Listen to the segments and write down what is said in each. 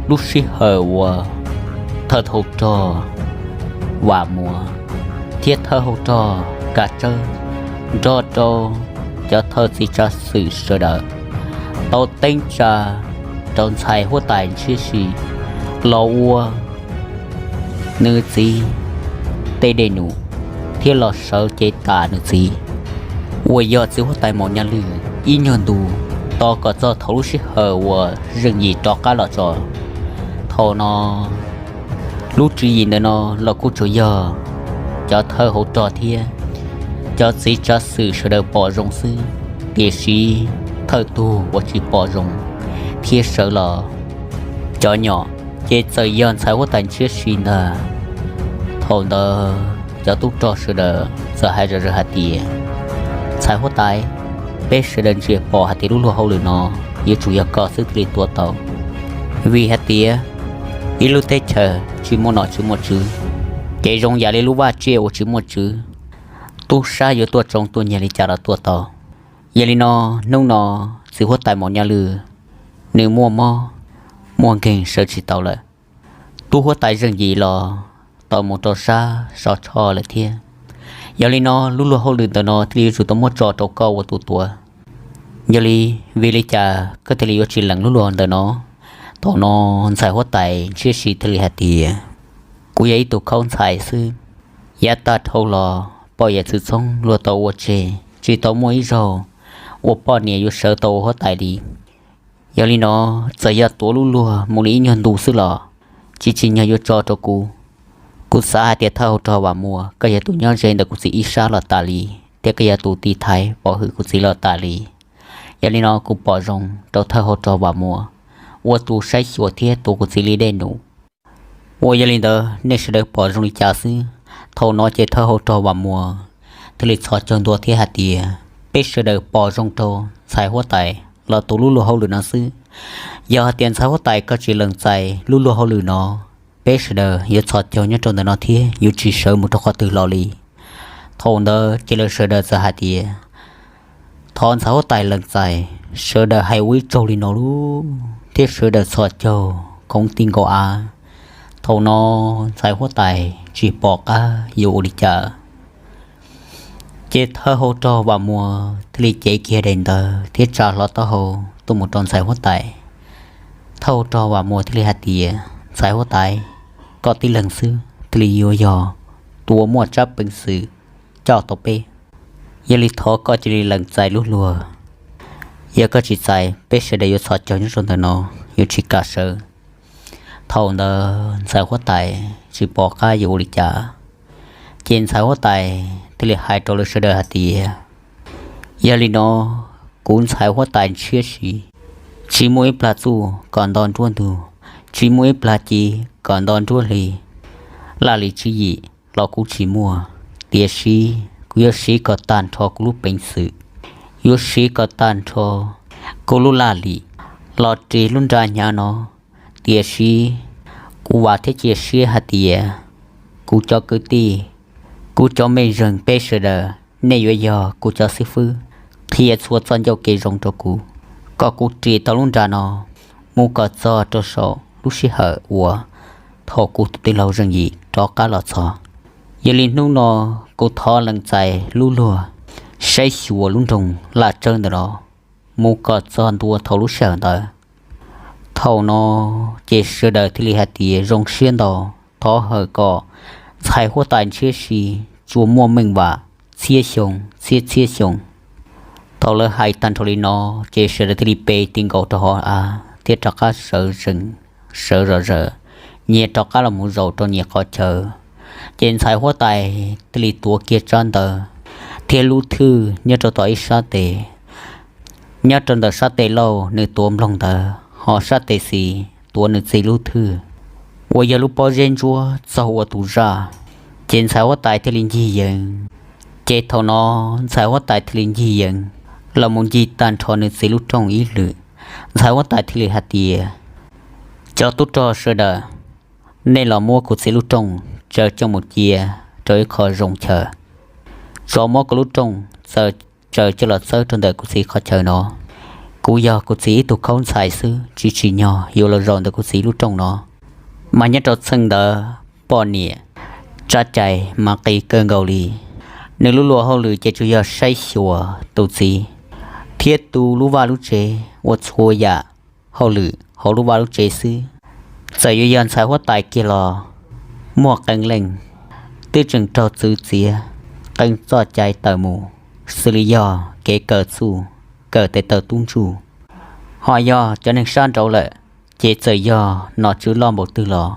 Lub sij hawm uas thawj hauv rog Vam Muas thiab thawj hauv rog Kav Tsawb nrog rau cov thawj txiv tsav xwm sawv daws tau teeb tsa rau ntxhais huab tais Ntshiab Si los ua nws txiv tej dej num thiab los sawv cev tas nws txiv uas yog txiv huab tais Maum Nyaj Lwj ib nyuag ntu, tos kom txog thaum lub sij hawm uas Zeej Yim rov qab los tso. Thaum no lub tswv yim ntawm no los kuj tsuas yog cov thawj hauv rog thiab cov txiv tsav xwm sawv daws pom zoo xwb, tiam sis thawj tug uas tsis pom zoo thiab sawv los cov nyom ces txawm yog ntxhais huab tais Ntshiab Si ntag. Thaum ntawd cov tub rog sawv daws txawm hais zom zaws hais tias, ntxhais huab tais, peb sawv daws ntsia pom hais tias lub luag hauj lwm no yuav tsum yog koj xwb thiaj li tuav tau, vim hais tias ib lub teb chaws tsis muaj nom tsis muaj tswv, kev zoo yam li lub vaj tsiaj uas tsis muaj tswv, tub sab yuav tuaj tsoo tuaj nyiag li cas los tuaj tau. Yog li no, hnub no txiv huab tais Maum Nyaj Lwj nws muaj mob muaj nkeeg sawv tsis tau lawm, tub huab tais Zeej Yim los tau mus rau sab Sov Tshoj lawm thiab. Yog li no lub luag hauj lwm ntawm no thiaj li yuav tsum tau muab tso rau koj ua tus tuav. Yog li, vim li cas koj thiaj li yuav tsis lees lub luag ntawm no? Thaum no ntxhais huab tais Ntshiab Si thiaj li hais tias, kuv yog ib tug khaub ntxhais xwb, yav tag dhau los poj yawm txwv txhoob luag tau ua tseg, tsis tau muaj ib zaug uas poj niam yuav sawv tau ua huab tais li. Yog li no, txawm yog tuav lub luag mus li ib nyuag ntu xwb los tsis tsim nyog yuav tso rau kuv. Kuv xav hais tias thawj hauv rog Vam Muas, koj yog tus nyob ze ntawm kuv txiv ib sab los tas li, thiab koj yog tus tiv thaiv pov hwm kuv txiv los tas li. Yog li no kuv pom zoo rau thawj hauv rog Vam Muas ua tus saib xyuas thiab tuav kuv txiv li dej num. Uas yog li ntawd nej sawv daws pom zoo li cas xwb? Thaum no ces thawj hauv rog Vam Muas thiaj li txhos caug ntua thiab hais tias, peb sawv daws pom zoo rau ntxhais huab tais los tus lub luag hauj lwm no xwb. Yog hais tias ntxhais huab tais koj tsis lees txais lub luag hauj lwm no, peb sawv daws yuav txhos caug nyob rau ntawm no thiab yuav tsis sawv mus rau qhov twg los li. Thaum ntawd ces lawv sawv daws txawm hais tias, thov ntxhais huab tais lees txais. Sawv daws hais ua ib tsaug li no lub thiab sawv daws txhos caug khoov ti nkaus av. Thaum no ntxhais huab tais tsis pom qab yuav ua li cas, ces thawj hauv rog Vam Muas thiaj li cev kiag daim ntawv thiab tsa hlo taub hau tuaj mus rau ntxhais huab tais. Thawj hauv rog Vam Muas thiaj li hais tias, ntxhais huab tais, koj tib leeg xwb thiaj li yuav yog tus uas muaj tsab peev xwm coj tau peb. Yog li thov koj cia li lees txais lub luag. Yog koj tsis txais, peb sawv daws yuav txhos caug nyob rau ntawm no, yuav tsis kam sawv. Thaum ntawd ntxhais huab tais tsis pom qab yuav ua li cas, ces ntxhais huab tais thiaj li hais rau lawv sawv daws hais tias, yog li no, kuv ntxhais huab tais Ntshiab Si tsis muaj ib plag txuj kom nto nruab ntug, tsis muaj ib plag ci kom nto nruab hli, laj lim tswv yim los kuv tsis muaj. Tiam sis kuv yuav siv kom tag nrho kuv lub peev xwm, yuav siv kom tag nrho kuv lub laj lim los ris lub nra hnyav no. Tiam sis kuv vam thiab cia siab hais tias kuv cov kwv tij, kuv cov mej zeeg peb sawv daws, nej yuav yog kuv cov xib fwb qhia txhua txoj ncauj kev zoo rau kuv, kom kuv ris tau lub nra no mus kom txog rau saum lub sij hawm uas thaum kuv tus tij laug Zeej Yim rov qab los txog. Yog li hnub no kuv thov lees txais lub luag saib xyuas lub nroog Laj Tsawb ntawm no mus kom txog ntua thaum lub sij hawm ntawd. Thaum no ces sawv daws thiaj li hais tias zoo siab ntau, thov hawm kom ntxhais huab tais Ntshiab Si tsuas muaj meej vam txhiab xyoo txhiab txhiab xyoo. Thaum lawv hais tag nrho li no, ces sawv daws thiaj li pe ti nkaus rau hauv av thiab rov qab sawv zom zaws, nyias rov qab los mus zaum rau nyias qhov chaw. Ces ntxhais huab tais thiaj li tuav kiag tsab ntawv thiab lub thwj nyob rau tom ib sab tes. Nyob rau ntawm sab tes laug nws tuav nploog ntawv, ho sab tes xis tuav nws txiv lub thwj uas yog lub pob zeb ntsuab txaug ua tus zaj. Ces ntxhais huab tais thiaj li ncig yees. Ces thaum no ntxhais huab tais thiaj li ncig yees los mus ncig tag nrho nws txiv lub rooj ib lwm. Ntxhais huab tais thiaj li hais tias, cov tub rog sawv daws, nej los muab kuv txiv lub rooj tsaws coj mus cia rau ib qho zoo chaw. Tsov mob kuv lub rooj txaws, tsaws coj los txawb rau ntawm kuv txiv qhov chaw no. Kuv yog kuv txiv ib tug khaub ntxhais xwb, tsis tsim nyog yuav los zaum ntawm kuv txiv lub rooj no. Mas nyob rau txheej ntawd poj niam tsab cai mas qis kawg nkaus li. Nws lub luag hauj lwm ces tsuas yog saib xyuas tus txiv thiab tu lub vaj lub tsev, ua txhua yam hauj lwm hauv lub vaj lub tsev xwb. Txawm yuav yog ntxhais huab tais kiag los muaj qee leej twb tseem raug txwv txiav, qee txoj cai tawm mus, xws li yog kev kawm txuj, kawm tes taw tub ntsuj. Ho yog cov neeg sab nraud lawm, ces txawm yog nom tswv loj npaum twg los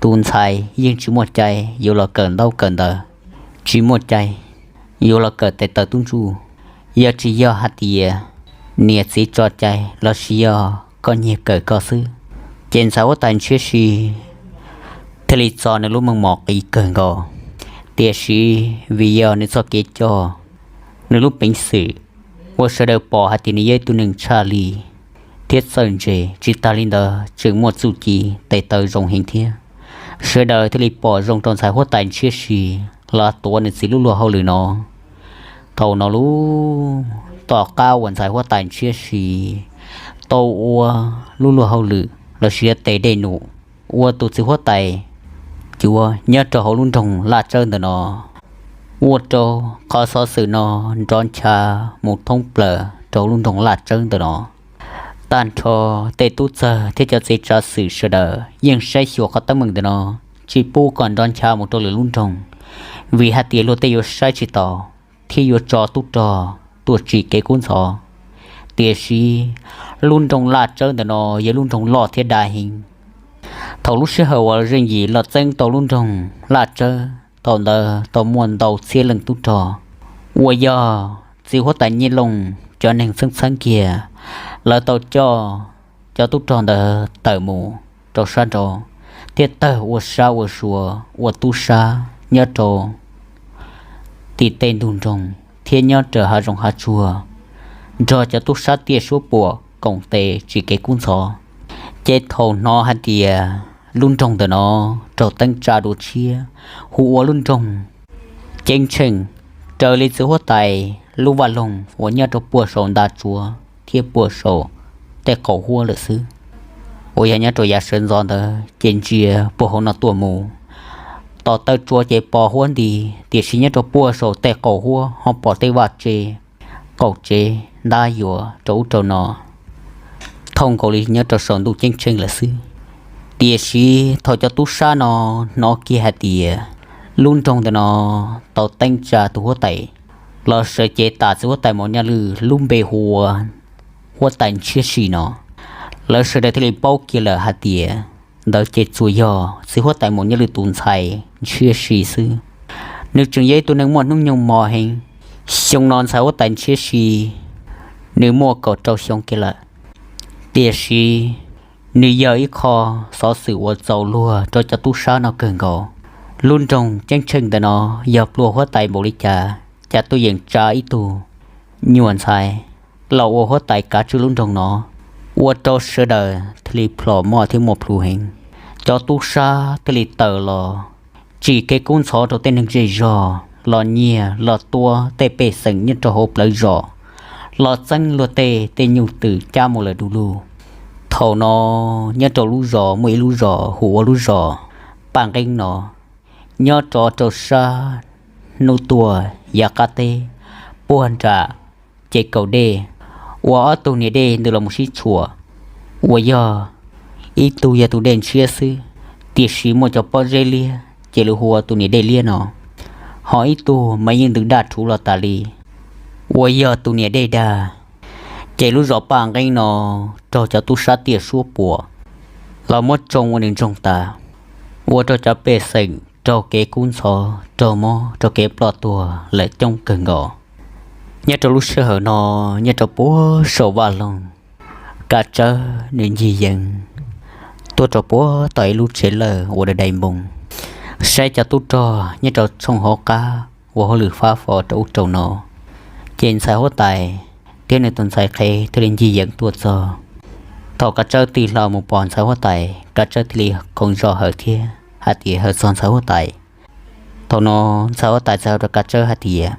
tus ntxhais yeej tsis muaj cai yuav los kawm ntaub kawm ntawv, tsis muaj cai yuav los kawm tes taw tub ntsuj. Yog tsis yog hais tias niam txiv tso cai los sis yog koj nyiag kawm koj xwb, ces ntxhais huab tais ntshiab si thiaj li txo nws lub meej mom qis kawg nkaus. Tiam sis vim yog nws txoj kev coj, nws lub peev xwm ua sawv daws pom hais tias nws yog ib tug neeg tshaj li thiab txawj ntse, tsis tas li ntawd tseem muaj txuj ci tes taw zoo heev thiab. Sawv daws thiaj li pom zoo rau ntxhais huab tais ntshiab si los tuav nws txiv lub luag hauj lwm no. Thaum no lub tom qab uas ntxhais huab tais ntshiab si tau ua lub luag hauj lwm los sis tes dej num ua tus txiv huab tais cuav nyob rau hauv lub nroog Laj Tsawb ntawm no, ua rau qhov xov xwm no nrov ncha mus thoob plaws rau lub nroog Laj Tsawb ntawm no. Tag nrho tej tub txawg thiab cov txiv tsav xwm sawv daws yeej saib xyuas qhov teeb meem ntawm no, tsis pub kom nrov ncha mus rau lwm lub nroog, vim hais tias luag tej yuav saib tsis taus thiab yuav tso tub rog tuaj tsim kev kub ntxhov. Tiam sis lub nroog Laj Tsawb ntawm no yog lub nroog loj thiab dav heev. Thaum lub sij hawm uas Zeej Yim los txeeb tau lub nroog Laj Tsawb, thaum ntawd tau muaj ntau txhiab leej tub rog uas yog txiv huab tais Nyiaj Looj cov neeg txheeb txheeb kiag, lawv tau coj cov tub rog ntawd tawm mus rau sab nraud thiab tawg ua sab ua sua ua tub sab nyob rau tim tej ntug nroog thiab nyob raws hav zoov hav tsuag, nrog cov tub sab tiaj suab puam koom tes tsim kev kub ntxhov. Ces thaum hnov hais tias lub nroog ntawm no raug teeb tsa dua tshiab, hu ua lub nroog Ceeb Tsheej, raws li txiv huab tais lub vaj loog uas nyob rau puag saum nta tsuav thiab puag saum tej qaum huab lawm xwb. Uas yog nyob rau yav sawv ntxov ntawd ces ntsia puag hauv no tuaj mus, tom taw tsuav ces pos huab nti, tiam sis nyob rau puag saum tej qaum huab ho pom tej vaj tse, qaum tsev ntab yuav rau ub rau no, thooj nkaus li nyob rau saum ntuj ceeb tsheej lawm xwb. Tiam sis thaum cov tub sab no hnov kiag hais tias lub nroog ntawm no tau teeb tsa tus huab tais los sawv cev tas txiv huab tais Maum Nyaj Lwj lub npe hu ua huab tais Ntshiab Si no, lawv sawv daws thiaj li paub kiag lawm hais tias ntawd ces tsuas yog txiv huab tais Maum Nyaj Lwj tus ntxhais Ntshiab Si xwb. Nws tseem yog ib tug neeg muaj hnub nyoog mos heev. Xyoo no ntxhais huab tais Ntshiab Si nws muaj kaum rau xyoo kiag lawm, tiam sis nws yog ib qho xov xwm uas txaus luag rau cov tub sab no kawg nkaus. Lub nroog Ceeb Tsheej ntawm no yog pluag huab tais npaum li cas, cas tuaj yeem tsa ib tug nyuam ntxhais los ua huab tais kav tswj lub nroog no, ua rau sawv daws thiaj li plhom moj thiab muaj plhus heev. Cov tub sab thiaj li tawm los tsim kev kub ntxhov rau tej neeg zej zog los nyiag los tua tej pej xeem nyob rau hauv plawv zos, los txeeb luag tej tej nyuj twm cab mus lawm du lug. Thaum no nyob rau lub zos muaj ib lub zos hu ua lub zos Paj Nqeeb no, nyob rov rau sab hnub tuaj yav qab teb puag nram ces kaum dej, uas ob tug niam dej ntws los mus sib tshuam, uas yog ib tug yog tus dej ntshiab xwb, tiam sis muaj cov pob zeb liab ces lawv hu ua tus niam dej liab no, ho ib tug mas yeej ntws daj rhuv los tas li, uas yog tus niam dej dag. Ces lub zos Paj Nqeeb no raug cov tub sab tiaj suab puam los muab tsoo ua nws ntsoog tas, ua rau cov pej xeem raug kev kub ntxhov, raug mob, raug kev ploj tuag lawm coob kawg nkaus. Nyob rau lub sij hawm no, nyob rau puag saum vaj loog, Kav Tsawb nws ncig yees tuaj rau puag tom ib lub tsev lawj ua dai dai npoo, saib cov tub rog nyob rau tshooj hauv qab ua hauj lwm fab fo rau ub rau no. Ces ntxhais huab tais thiab nws tus ntxhais qhev thiaj li ncig yees tuaj txog. Thaum Kav Tsawb tig hlo mus pom ntxhais huab tais, Kav Tsawb thiaj li khoov zog hawm thiab hais tias hawm txog ntxhais huab tais. Thaum no ntxhais huab tais txawm hais rau Kav Tsawb hais tias,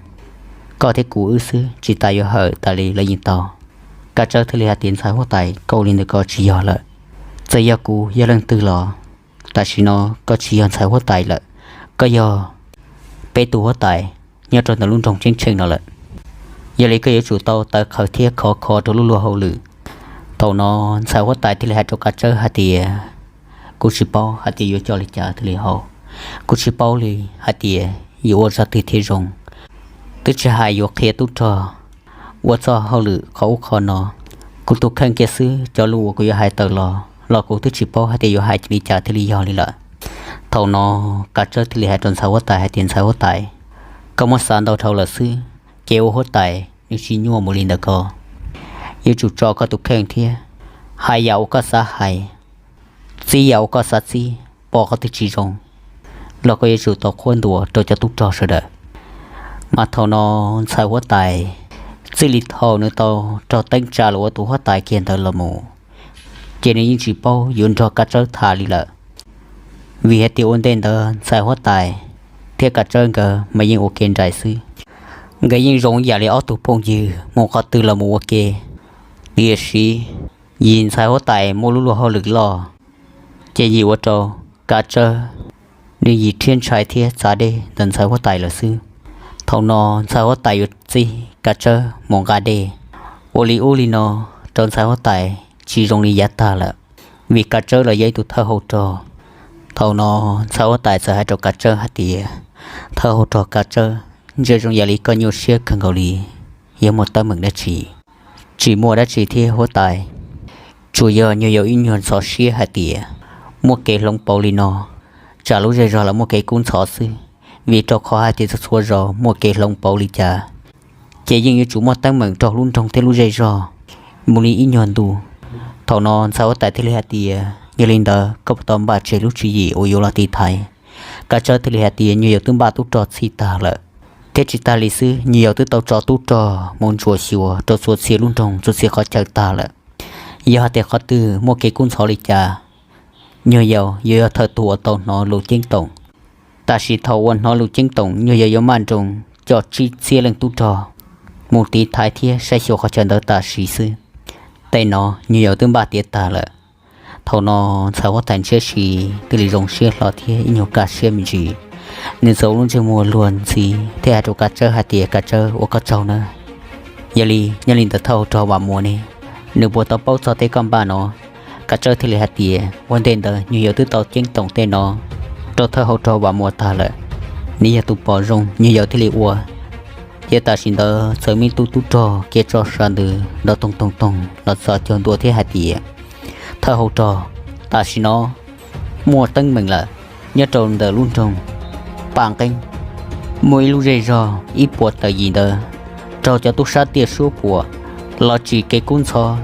koj thiab kuv wb xwb, tsis tas yuav hawm tas li los yeej tau. Kav Tsawb thiaj li hais tias, Ntxhais huab tais, koj ua li ntawd koj tsis yog lawm. Txawm yog kuv yog leej twg los tam sim no koj tsis yog ntxhais huab tais lawm, koj yog peb tus huab tais nyob rau ntawm lub nroog Ceeb Tsheej no lawm. Yog li koj yuav tsum tau tawv qhawv thiab khov kho rau lub luag hauj lwm. Thaum no ntxhais huab tais thiaj li hais rau Kav Tsawb hais tias, Kuv tsis paub hais tias yuav coj li cas thiaj li haum, kuv tsis paub li hais tias yuav ua zaj twg thiaj zoo. Twb tsis hais yuav qhia tub rog ua txoj hauj lwm qhov ub qhov no, kuv tus kheej kiag xwb, cov lus uas kuv yuav hais tawm los los kuv twb tsis paub hais tias yuav hais li cas thiaj li yog li lawm. Thaum no Kav Tsawb thiaj li hais rau ntxhais huab tais hais tias, Ntxhais huab tais, koj muab xav ntau dhau lawm xwb. Kev ua huab tais nws tsis nyuaj mus li ntawd ko. Yuav tsum tso koj tus kheej thiab hais yam uas koj xav hais, txib yam uas koj xav txib, pom qhov twg tsis zoo los koj yuav tsum tau qhuab ntuas rau cov tub rog sawv daws. Mas thaum no ntxhais huab tais txij li thaum nws tau raug teeb tsa los ua tus huab tais kiag ntawd los mus, ces nws yeej tsis paub yuav nrog Kav Tsawb tham li lawm. Vim hais tias ua ntej ntawd ntxhais huab tais thiab Kav Tsawb nkawd mas yeej ua ke nraim xwb. Nkawd yeej zoo yam li ob tug phooj ywg mus qhov twg los mus ua ke. Tiam sis yim ntxhais huab tais muaj lub luag hauj lwm loj, ces yim ua rau Kav Tsawb nws yim rhiab ntshai thiab txav dej ntawm ntxhais huab tais lawm xwb. Thaum no ntxhais huab tais yuav txib Kav Tsawb mus nqa dej, ua li ub li no rau ntxhais huab tais tsis zoo li yav tag lawm, vim Kav Tsawb los yog ib tug thawj hauv rog. Thaum no ntxhais huab tais txawm hais rau Kav Tsawb hais tias, Thawj hauv rog Kav Tsawb, ntshe zoo yam li koj nyuaj siab kawg nkaus li, yog muaj teeb meem dab tsi? Tsis muaj dab tsi thiab huab tais, tsuas yog nyuag yaus ib nyuag ntxhov siab hais tias muaj kev hloov pauv li no, tsam lub zej zog los muaj kev kub ntxhov xwb. Vim rau qhov hais tias txhua txhua zaus muaj kev hloov pauv li cas, ces yeej yuav tsum muaj teeb meem rau lub nroog thiab lub zej zog mus li ib nyuag ntu. Thaum no ntxhais huab tais thiaj li hais tias, Yog li ntawd koj puas tau npaj tseg lub tswv yim uas yuav los tiv thaiv? Kav Tsawb thiaj li hais tias, Nyuag yaus twb npaj tub rog txhij tag lawm, thiab tsis tag li xwb, nyuag yaus twb tau tso tub rog mus ntsuam xyuas rau txhua txhia lub nroog txhua txhia qhov chaw tag lawm. Yog hais tias qhov twg muaj kev kub ntxhov li cas, nyuag yaus yuav yog thawj tug uas tau hnov lus ceeb toom. Tam sim thaum uas hnov lus ceeb toom, nyuag yaus yuav maj nroos coj tsib txhiab leej tub rog mus tiv thaiv thiab saib xyuas qhov chaw ntawd tam sim xwb. Tej no nyuag yaus twb npaj tiav tag lawm. Thaum no ntxhais huab tais ntshiab si thiaj li zoo siab hlo thiab ib nyuag kaj siab me ntsis. Nws txawm ua lub ntsej muag luag ntxhi thiab hais rau Kav Tsawb hais tias, Kav Tsawb, ua koj tsaug nawb. Yog li nyob li ntawd thawj hauv rog Vam Muas ne, nws puas tau paub txog tej koj npaj no? Kav Tsawb thiaj li hais tias, Ua ntej ntawd nyuag yaus twb tau ceeb toom tej no rau thawj hauv rog Vam Muas tag lawm. Nws yog tus pom zoo, nyuag yaus thiaj li ua. Ces tam sim ntawd txawm muaj ib tug tub rog kiag tso sas ntws nrov toog toog toog los txog cuag ntua thiab hais tias, Thawj hauv rog, tam sim no muaj teeb meem lawm. Nyob rau ntawm lub nroog Paj Nqeeb, muaj ib lub zej zog ib puas tawm yim ntawd raug cov tub sab tiaj suab puam los tsim kev kub ntxhov,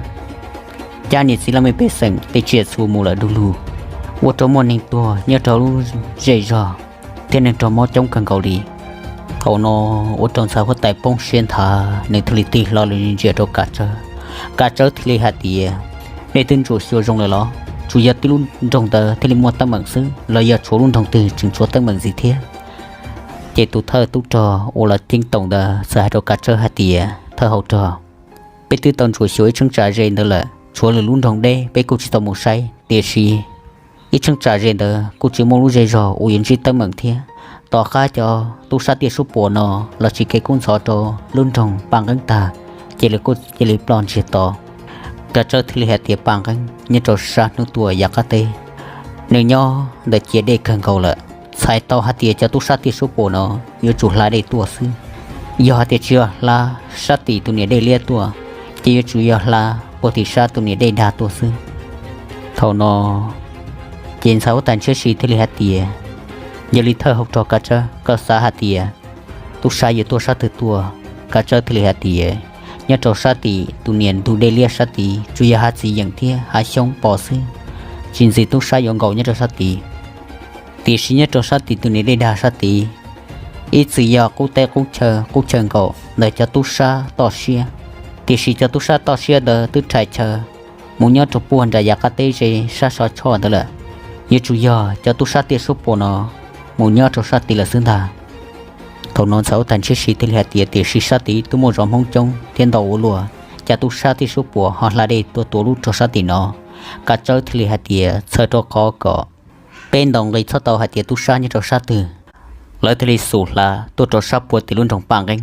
cab niam txiv laj mej pej xeem tej tsiaj txhu mus lawm du lug, ua rau muaj neeg tuag nyob rau lub zej zog thiab neeg raug mob coob kawg nkaus li. Thaum no ua rau ntxhais huab tais poob siab nthav, nws thiaj li tig hlo lus ntsia rau Kav Tsawb. Kav Tsawb thiaj li hais tias, Nej twb ntsuam xyuas zoo lawm los? Tsuas yog tib lub nroog ntawd thiaj li muaj teeb meem xwb los yog tshuav lub nroog twg tseem tshuav teeb meem ntxiv thiab? Ces tus thawj tub rog uas los ceeb toom ntawd txawm hais rau Kav Tsawb hais tias, Thawj hauv rog, peb twb tau ntsuam xyuas ib cheeb tsam ze ntawd lawm, tshuav lwm lub nroog deb peb kuj tsis tau mus saib, tiam sis ib cheeb tsam ze ntawd kuj tsis muaj lub zej zog uas yuav ntsib teeb meem thiab. Tom qab cov tub sab tiaj suab puam no los tsim kev kub ntxhov rau lub nroog Paj Nqeeb tag, ces lawv kuj cia li ploj ntsiag to. Kav Tsawb thiaj li hais tias Paj Nqeeb nyob rau sab hnub tuaj yav qab teb, nws nyob ntawm ciav dej kawg nkaus lawm. Txhais tau hais tias cov tub sab tiaj suab puam no yuav tsum hla dej tuaj xwb. Yog hais tias tsis yog hla sab tim tus niam dej liab tuaj, ces yuav tsum yog hla puag tim sab tus niam dej dag tuaj xwb. Thaum no ces ntxhais huab tais ntshiab si thiaj li hais tias, Yog li thawj hauv rog Kav Tsawb, koj xav hais tias tub sab yuav tuaj sab twg tuaj? Kav Tsawb thiaj li hais tias, Nyob rau sab tim tus niam ntug dej liab sab tid, tsuas yog hav txiv yeem thiab hav xyoob pos xwb, tsis ntxiv tub sab yuav nkaum nyob rau sab tid. Tiam sis nyob rau sab tim tus niam dej dag sab tid, ib txwm yog qub teb qub chaw, qub chaw nkaum ntawm cov tub sab toj siab, tiam sis cov tub sab toj siab ntawd twb rhais chaw mus nyob rau puag nram yav qab teb ze sab so choj ntawd lawm. Yuav tsum yog cov tub sab tiaj suab puam no mus nyob rau sab tid lawm xwb ntag. Thaum no ntxhais huab tais ntshiab si thiaj li hais tias, Tiam sis sab tid twb muaj zov Hmoob coob thiab ntau ua luaj, cas tub sab thiab suab puam ho hla dej tuaj tua lub rog sab tim no. Kav Tsawb thiaj li hais tias txhawm rau qhov kom peb ntaus nqi txhob tau hais tias tub sab nyob rau sab twg, lawv thiaj li xub hla tuaj rau sab puag tim lub nroog Paj Nqeeb.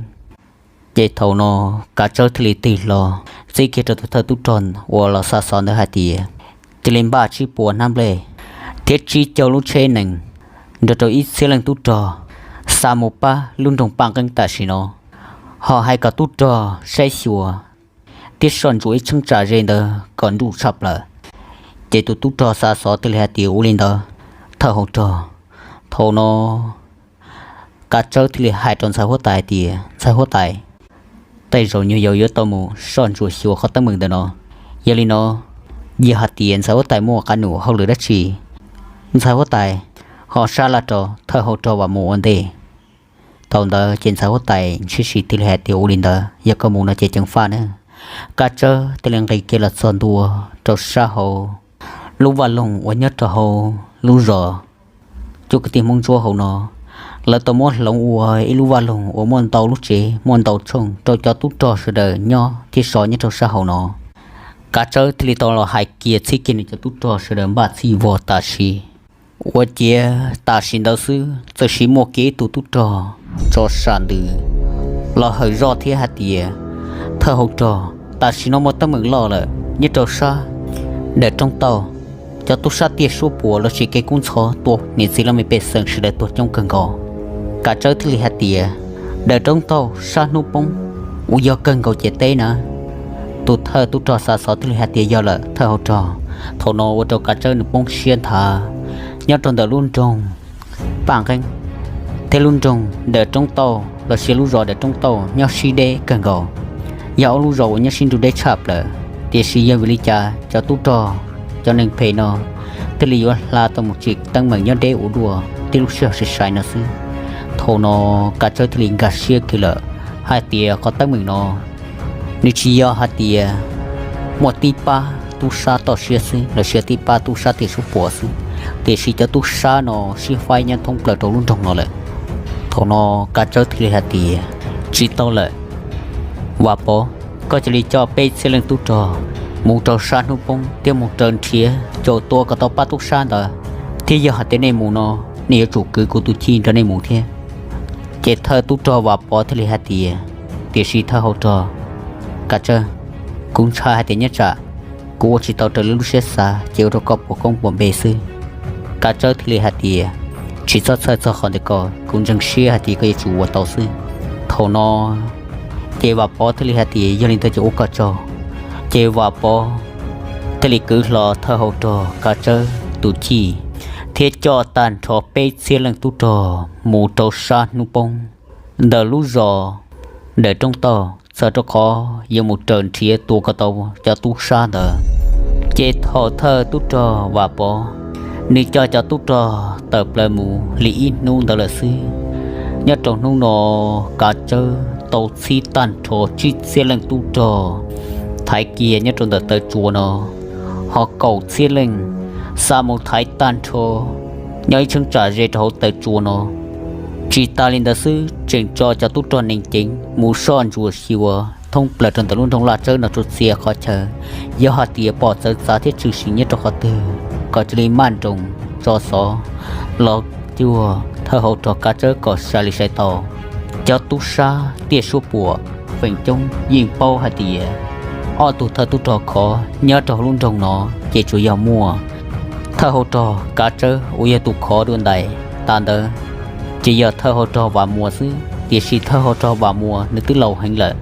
Ces thaum no Kav Tsawb thiaj li tig hlo txib kiag rau tus thawj tub rog uas los xa xov ntawd hais tias cia li npaj tsib puas hnab nplej thiab tsib caug lub tsheb nees nrog rau ib txhiab leej tub rog xa mus pab lub nroog Paj Nqeeb tam sim no, ho hais kom tub rog saib xyuas thiab soj ntsuam ib cheeb tsam ze ntawd kom nruj tshaj plaws. Ces tus tub rog xa xov thiaj li hais tias ua li ntawd thawj hauv rog. Thaum no Kav Tsawb thiaj li hais rau ntxhais huab tais hais tias ntxhais huab tais, tej zaum nyuag yaus yuav tau mus soj ntsuam xyuas qhov teeb meem ntawm no. Yog li no, yog hais tias ntxhais huab tais muaj qab num hauj lwm dab tsi, ntxhais huab tais ho sab laj rau thawj hauv rog Vam Muas ua ntej. Thaum ntawd ces ntxhais huab tais ntsib si thiaj li hais tias ua li ntawd yog koj mus no ces ceev faj nawb. Kav Tsawb thiaj li nqis kiag los txog ntua rau sab hauv lub vaj loog uas nyob rau hauv lub zos Cub Kwv Tij Hmoob Ntsuab hauv no. Lawv tau muab hloov ua ib lub vaj loog uas muaj ntau lub tsev muaj ntau tshooj rau cov tub rog sawv daws nyob thiab so nyob rau sab hauv no. Kav Tsawb thiaj li tau los hais kiag txhib kiag nws cov tub rog sawv daws npaj txhij vog tam sim. Ua ciav tam sim ntawd xwb txawm sis muaj kiag ib tug tub rog tso sam ntws los hawm zoj thiab hais tias thawj hauv rog, tam sim no muaj teeb meem loj lawm nyob rau sab dawm roob tauj, cov tub sab tiaj suab puam los sis kev kub ntxhov tua niam txiv laj mej pej xeem sawv daws tuag coob kawg nkaus. Kav Tsawb thiaj li hais tias dawm roob tauj sab hnub poob uas yog kawg nkaus ciam teb na. Tus thawj tub rog xa xov thiaj li hais tias yog lawm thawj hauv rog. Thaum no ua rau Kav Tsawb nws poob siab nthav. Nyob rau ntawm lub nroog Paj Nqeeb thiab lub nroog dawm roob tauj los sis lub zos dawm roob tauj nyob sib deb kawg nkaus, yog ob lub zos uas nyob sib nrug deb tshaj plaws. Tiam sis yog vim li cas cov tub rog, cov neeg phem no thiaj li yuav hla tau mus tsim teeb meem nyob deb ua dua tib lub sij hawm sai sai no xwb. Thaum no Kav Tsawb thiaj li nkag siab kiag lawm hais tias qhov teeb meem no nws tsis yog hais tias muaj tib pab tub sab toj siab xwb los sis tib pab tub sab tiaj suab puam xwb, tiam sis cov tub sab no sib faib nyob thoob plaws rau lub nroog no lawm. Thaum no Kav Tsawb thiaj li hais tias tsis tau lawm, Vam Pov, koj cia li coj peb txhiab leej tub rog mus rau sab hnub poob thiab mus raws nrhiav caum tua kom tau pab tub sab ntawd, thiab yog hais tias nej mus no, nej yuav tsum kwv kuv tus chij nrog nej mus thiab. Ces thawj tub rog Vam Pov thiaj li hais tias tiam sis thawj hauv rog Kav Tsawb, kuv ntshai hais tias nyob tsam kuv ua tsis tau raws li lub siab xav ces ua rau koj puas koob puas npe xwb. Kav Tsawb thiaj li hais tias tsis txhob txhawj txog qhov ntawd ko, kuv ntseeg siab hais tias koj yuav tsum ua tau xwb. Thaum no ces Vam Pov thiaj li hais tias yog li ntawd ces ua koj tsaug. Ces Vam Pov thiaj li kwv hlo thawj hauv rog Kav Tsawb tus chij thiab coj tag nrho peb txhiab leej tub rog mus rau sab hnub poob ntawm lub zos dawm roob tauj txog rau qhov yuav mus raws nrhiav tua kom tau cov tub sab ntawd. Ces thaum thawj tub rog Vam Pov nws coj cov tub rog tawm plaws mus li ib hnub ntawd lawm xwb, nyob rau hnub no Kav Tsawb tau txhib tag nrho tsib txhiab leej tub rog thaiv kiag nyob rau ntawm taw tsua no, ho kaum txhiab leej xa mus thaiv tag nrho nyob ib cheeb tsam ze rau hauv taw tsua no. Tsis tas li ntawd xwb tseem tso cov tub rog neeg ceev mus soj ntsuam xyuas thoob plaws rau ntawm lub nroog Laj Tsawb no rau txhia qhov chaw, yog hais tias pom txawv txav thiab tshwm sim nyob rau qhov twg kom cia li maj nroos tso xov los cuag thawj hauv rog Kav Tsawb kom sai li sai tau. Cov tub sab tiaj suab puam feem coob yeej paub hais tias ob tug thawj tub rog khov nyob rau hauv lub nroog no ces tsuas yog muaj thawj hauv rog Kav Tsawb uas yog tus khov dua ntais tas ntawd, ces yog thawj hauv rog Vam Muas xwb. Tiam sis thawj hauv rog Vam Muas nws twb laus heev lawm,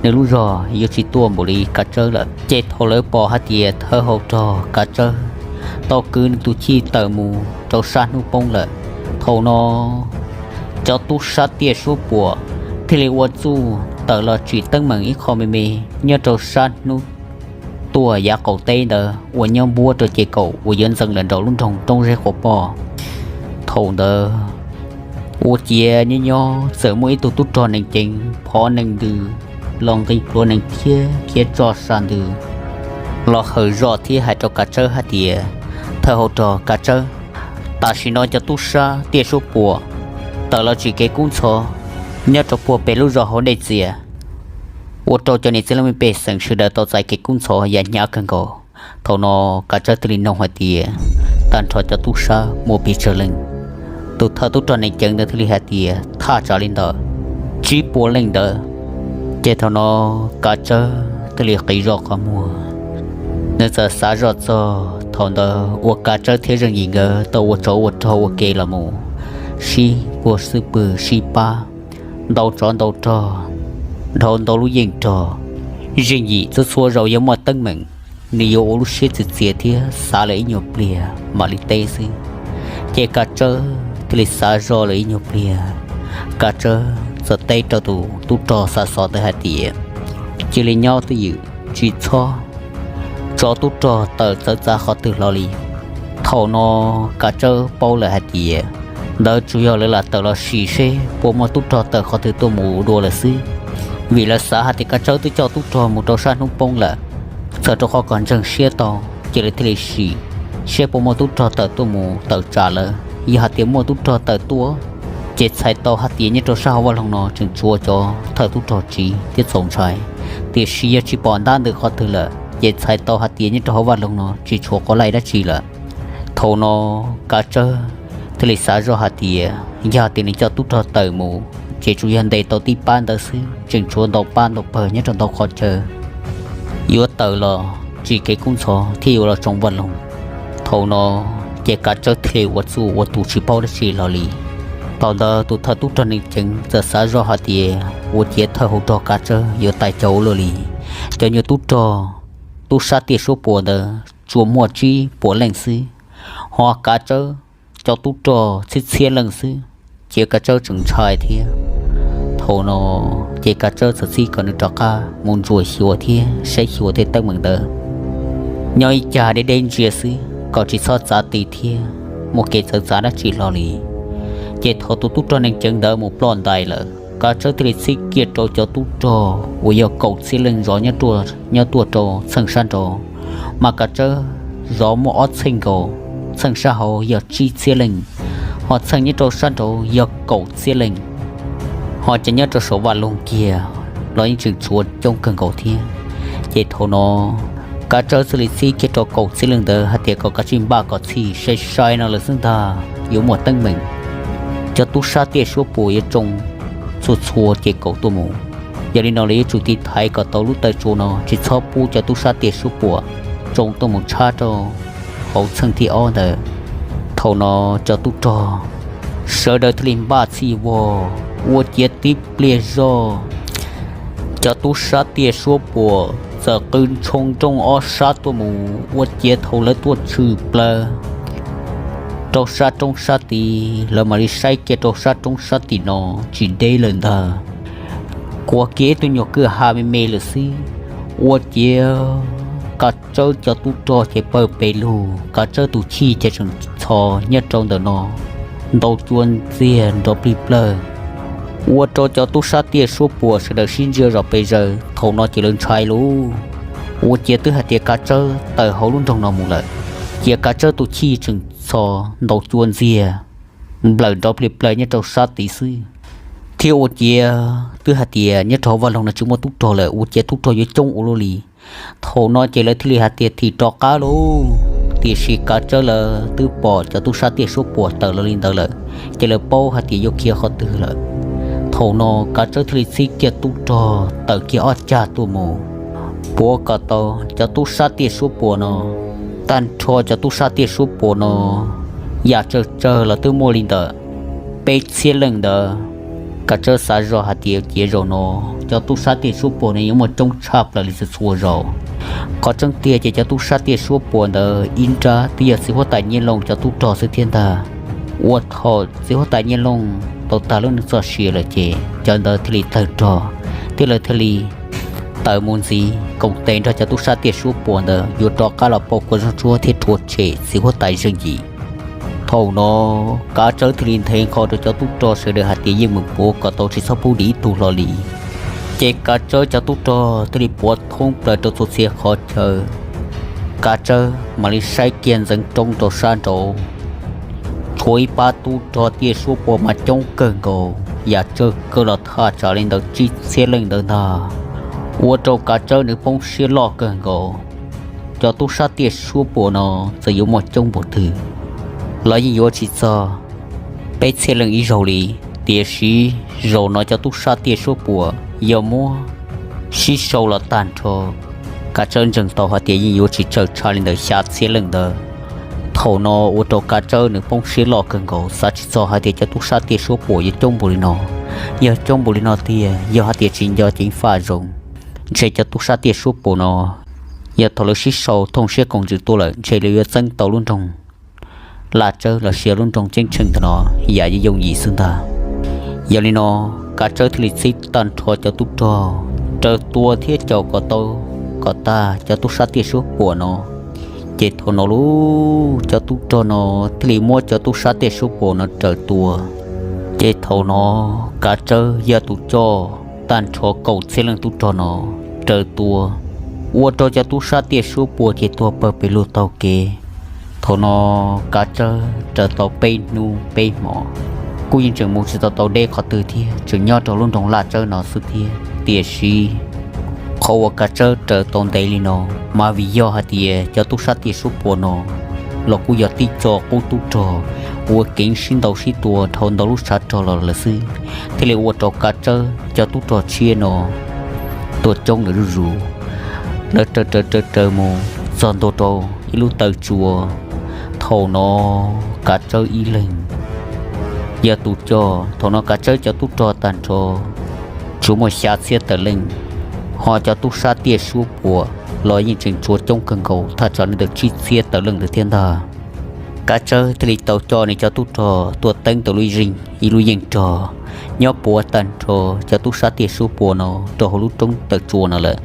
nws lub zog yuav tsis tuaj npaum li Kav Tsawb lawm. Ces thaum lawv pom hais tias thawj hauv rog Kav Tsawb tau kwv nws tus chij tawm mus rau sab hnub poob lawm, thaum no cov tub sab tiaj suab puam thiaj li ua txuj tawm los tsim teeb meem ib qho me me nyob rau sab hnub tuaj yav qaum teb ntawd uas nyob npuab rau ces kaum uas yuav ntxeev lawm nraum lub nroog Roob Zeb Quav Poj. Thaum ntawd ua ciav nyob nyob txawm muaj ib tug tub rog neeg ceev phov neeg ntws los nqis pluav neeg thiab khiav tso sa ntws los hawm zoj thiab hais rau Kav Tsawb hais tias, thawj hauv rog Kav Tsawb, tam sim no cov tub sab tiaj suab puam tawm los tsim kev kub ntxhov nyob rau puag pem lub zos hauv dej txias. Ua rau cov niam txiv leej pej xeem sawv daws tau txais kev kub ntxhov yam hnyav kawg nkaus. Thaum no Kav Tsawb thiaj li noog hais tias, tag nrho cov tub sab muaj pes tsawg leej? Tus thawj tub rog neeg ceev ntawd thiaj li hais tias, thaj tsam li ntawd, tsib puas leej ntawd. Ces thaum no Kav Tsawb thiaj li qiv zog qhov muag, nws txawm xav zoj txog thaum ntawd uas Kav Tsawb thiab Zeej Yim nkawd tau ua tsov ua rog ua ke los mus, sib puag xwb pwg sib pab, ntau tsov ntau rog, dhau ntau lub yeej rog. Zeej Yim txhua txhua zaus yog muaj teeb meem, nws yuav ua lub siab txias txias thiab xav lawm ib nyuag pliag mam li teb xwb. Ces Kav Tsawb thiaj li xav zoj lawm ib nyuag pliag, Kav Tsawb txawm teb rau tus tub rog xa xov ntawd hais tias, cia li nyob twj ywm, tsis txhob tso tub rog tawm txawv txav qhov twg hlo li. Thaum no Kav Tsawb paub lawm hais tias ntawd tsuas yog lawv lam tawm los sim seb puas muaj tub rog tawm qhov twg tuaj mus dua lawm xwb, vim lawv xav hais tias Kav Tsawb twb coj tub rog mus rau sab hnub poob lawm. Txhawm rau qhov kom ntseeg siab tau, ces lawv thiaj li sim seb puas muaj tub rog tawm tuaj mus tawm tsam lawv. Yog hais tias muaj tub rog tawm tuaj, ces txhais tau hais tias nyob rau sab hauv vaj loog no tseem tshuav cov thawj tub rog tsiv thiab txaus ntshai. Tiam sis yog tsis pom ntab ntws qhov twg lawm, ces txhais tau hais tias nyob rau hauv vaj loog no tsis tshuav qhov laij dab tsi lawm. Thaum no Kav Tsawb thiaj li xav zoj hais tias yog hais tias nws coj tub rog tawm mus, ces tsuas yog ntes tau tib pab ntawd xwb, tseem tshuav ntau pab ntau pawg nyob rau ntau qhov chaw, yuav tawm los tsis kev kub ntxhov thiab yuav los tsoo vaj loog. Thaum no ces Kav Tsawb thiaj li ua txuj ua tus tsis paub dab tsi hlo li. Thaum ntawd tus thawj tub rog neeg ceev txawm xav zoj hais tias ua ciav thawj hauv rog Kav Tsawb yuav tais caus ua luaj li. Cov nyuag tub rog tub sab tiaj suab puam ntawd tsuas muaj tsib puas leej xwb, ho Kav Tsawb cov tub rog txhiab txhiab leej xwb, ces Kav Tsawb tseem ntshai thiab. Thaum no ces Kav Tsawb txawm txib kom nws rov qab mus ntsuas xyuas thiab saib xyuas tej teeb meem ntawd nyob ib cag deb deb ntsia xwb kom tsis txhob txav ti thiab muaj kev txawv txav dab tsi hlo li. Ces thaum tus tub rog neeg ceev ntawd mus ploj ntais lawm, Kav Tsawb thiaj li txib kiag rau cov tub rog uas yog kaum txhiab leej zov nyob tuaj rau txheej sab nraud, mas Kav Tsawb zov muaj ob txheej nkaus, txheej sab hauv yog tsib txhiab leej, ho txheej nyob rau sab nraud yog kaum txhiab leej. Ho cov nyob rau saum vaj loog kiag los yeej tseem tshuav coob kawg nkaus thiab. Ces thaum no Kav Tsawb thiaj li txib kiag rau kaum txhiab leej ntawd hais tias kom kav tsij npaj kom txhij, sai sai no lawm xwb ntag yuav muaj teeb meem. Cov tub sab tiaj suab puam yuav tsoo txhua txhua ces kaum tuaj mus. Yog li no lawv yuav tsum tiv thaiv kom tau lub taw tsua no tsis txhob pub cov tub sab tiaj suab puam tsoo tuaj mus tshab rau hauv txheej thib ob ntawd. Thaum no cov tub rog sawv daws thiaj li npaj txhij vog ua ciav tib pliag zog, cov tub sab tiaj suab puam txawm qw ntshoo nrooj ob sab tuaj mus ua ciav thaum lawv tuaj tshwm plaws rau sab roob sab tid, lawv mam li saib kiag rau sab roob sab tim no tsis deb lawm ntag, kuav kiag ib tug nyuag kwj ha me me lawm xwb. Ua ciav Kav Tsawb cov tub rog ces pawg pes lug, Kav Tsawb tus chij ces tseem txhos nyob rau ntawm no ntau cua ntxiag nrov plig plawg, ua rau cov tub sab tiaj suab puam sawv daws sib ntsia zom pes zaws. Thaum no ces lawv ntshai lauj, ua ciav twb hais tias Kav Tsawb tawm hauv lub nroog no mus lawm, cia Kav Tsawb tus chij tseem txhos ntau cua ntxiag nplawm nrov plig plawg nyob rau sab tid xwb, thiab ua ciav twb hais tias nyob rau hauv vaj loog no tsis muaj tub rog lawm, ua ciav tub rog yuav coob ua luaj li. Thaum no ces lawv thiaj li hais tias thim rov qab lauj. Tiam sis Kav Tsawb lawv twb pom cov tub sab tiaj suab puam tawm los li ntawd lawm, ces lawv paub hais tias yuav khiav qhov twg lawm. Thaum no Kav Tsawb thiaj li txib kiag tub rog tawm kiag ob cag tuaj mus puav kom tau cov tub sab tiaj suab puam no. Tag nrho cov tub sab tiaj suab puam no yam tsawg tsawg los twb muaj li ntawm peb txhiab leej ntawd. Kav Tsawb xav zoj hais tias cia zaum no cov tub sab tiaj suab puam no yuav muaj coob tshaj plaws li txhua txhua zaus. Qhov tseeb tiag ces cov tub sab tiaj suab puam ntawd ib nrab twb yog txiv huab tais Nyiaj Looj cov tub rog xwb thiab ntag. Ua thaum txiv huab tais Nyiaj Looj tau tag lub neej txoj sia lawm ces cov ntawd thiaj li tawg rog, thiab lawv thiaj li tawm mus ntxiv koom tes nrog cov tub sab tiaj suab puam ntawd yuav rov qab los pauj kua zog tsuab thiab rhuav tshem txiv huab tais Zeej Yim. Thaum no Kav Tsawb thiaj li nthe nqho rau cov tub rog sawv daws hais tias yeej meem puav kom tau tsis txhob pub dim ib tug hlo li. Ces Kav Tsawb cov tub rog thiaj li puav thoob plaws rau txhua txhia qhov chaw. Kav Tsawb mam li saib kiag ntxeev roob rau sab nraud, tshuav ib pab tub rog tiaj suab puam mas coob kawg nkaus, yam tsawg kawg los thaj tsam li ntawd tsib txhiab leej ntawd ntag. ua rau Kav Tsawb nws poob siab loj kawg nkaus. Cov tub sab tiaj suab puam no txawm yuav muaj coob npaum twg los yeej yuav tsis txog peb txhiab leej ib zaug li. Tiam sis zaum no cov tub sab tiaj suab puam yog muab sib sau los tag nrho, Kav Tsawb ntseeg tau hais tias yeej yuav tsis tsawg tshaj li ntawm xya txhiab leej ntawd. Thaum no ua rau Kav Tsawb nws poob siab loj kawg nkaus, xav tsis txog hais tias cov tub sab tiaj suab puam yuav coob npaum li no. Yog coob npaum li no tiag, yog hais tias tsis nco ceev faj zoo, ntshe cov tub sab tiaj suab puam no yog thaum lawv sib sau thooj siab koom ntsws tuaj lawm, ntshe lawv yuav txeeb tau lub nroog Laj Tsawb los sis lub nroog ceeb tsheej ntawm no yam yooj yim xwb ntag. Yog li no, Kav Tsawb thiaj li txib tag nrho cov tub rog raws tua thiab caum kom tau kom tag cov tub sab tiaj suab puam no. Ces thaum no lub cov tub rog no thiaj li muab cov tub sab tiaj suab puam no raws tua. Ces thaum no Kav Tsawb yog tus coj tag nrho kaum txhiab leej tub rog no raws tua, ua rau cov tub sab tiaj suab puam ces tuag pawg pes lug taug kev. Thaum no Kav Tsawb raws tau peb hnub peb hmo, kuj yeej tseem mus tsis tau tau deb qhov twg thiab, tseem nyob rau lub nroog Laj Tsawb no xwb thiab. Tiam sis qhov uas Kav Tsawb raws tau ntev li no, mas vim yog hais tias cov tub sab tiaj suab puam no los kuj yog tib co qub tub rog ua kev sib ntaus sib tua dhau ntau lub tshav rog los lawm xwb, thiaj li ua rau Kav Tsawb cov tub rog tshiab no tuaj coob lawm zuj zus. Lawv raws raws raws raws mus txog ntua rau ib lub taw tsua. Thaum no Kav Tsawb ib leeg yog tus coj. Thaum no Kav Tsawb cov tub rog tag nrho tsuas muaj xya txhiab tawm leej, ho cov tub sab tiaj suab puam los yeej tseem tshuav coob kawg nkaus, thaj tsam li ntawm tsib txhiab tawm leej ntawd thiab ntag. Kav Tsawb thiaj li tau coj nws cov tub rog tuaj teeb tau lub yeej, ib lub yeej rog nyob puav tag nrho cov tub sab tiaj suab puam no rau hauv lub roob taw tsua no lawm.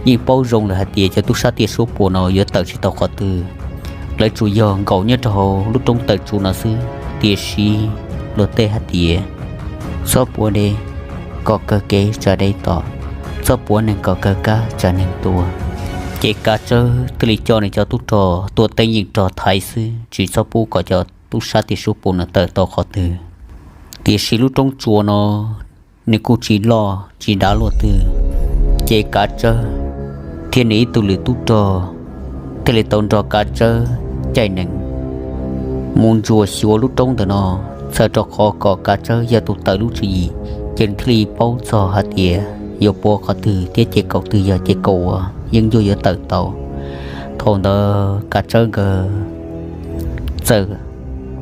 Yeej paub zoo lawm hais tias cov tub sab tiaj suab puam no yuav tawm tsis tau qhov twg, lawv tsuas yog nkaum nyob rau hauv lub roob taw tsua no xwb. Tiam sis luag tej hais tias txhob puav dej kom kawg kev tsam dej tom, txhob puav neeg kom kawg kab tsam neeg tuag. Ces Kav Tsawb thiaj li coj nws cov tub rog tuaj teeb yeej rog thaiv xwb, tsis txhob pub kom cov tub sab tiaj suab puam no tawm tau qhov twg. Tiam sis lub roob tsua no nws kuj tsis loj tsis dav luaj twg, ces Kav Tsawb thiab nws ib tug lwm tub rog thiaj li tau nrog Kav Tsawb caij nees mus ntsuas xyuas lub roob ntawm no. Txhawm rau qhov kom Kav Tsawb yog tus tawm lub tswv yim, ces nws thiaj li paub txog hais tias yuav puav qhov twg thiab ces kaum twg yog ces kaum uas yeeb ncuab yuav tawm tau. Thaum ntawd Kav Tsawb nkawd txawm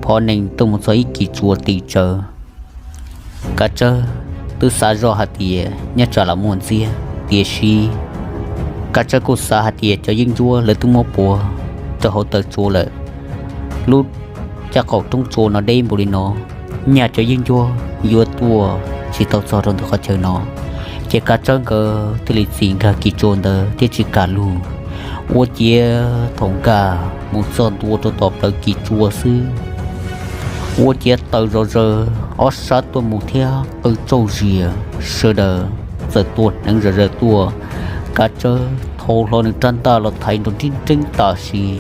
phov nees tuaj mus txog ib kis tsua tim tsawv. Kav Tsawb twb xav zoj hais tias nyob tsam los muaj ntxiab, tiam sis Kav Tsawb kuj xav hais tias cov yeeb ncuab lawv twb muab puav rau hauv taw tsua lawm. Lub caj qaum roob tsua no deb npaum li no, nyaj cov yeeb ncuab yuav tuaj tsis tau txog rau ntawm qhov chaw no. Ces Kav Tsawb nkawd thiaj li txis nkag kis tsua ntawd thiab tsis kam lug. Ua ciav thaum nkag mus txog ntua rau tom plawv kis tsua xwb, ua ciav taws zom zaws ob sab tuaj mus thiab qw tsauj zias, sawv daws txawm tua hneev zom zaws tuaj. Kav Tsawb thau hlo nws rab ntaj los thaiv nrov nreeb nreeb tam sim.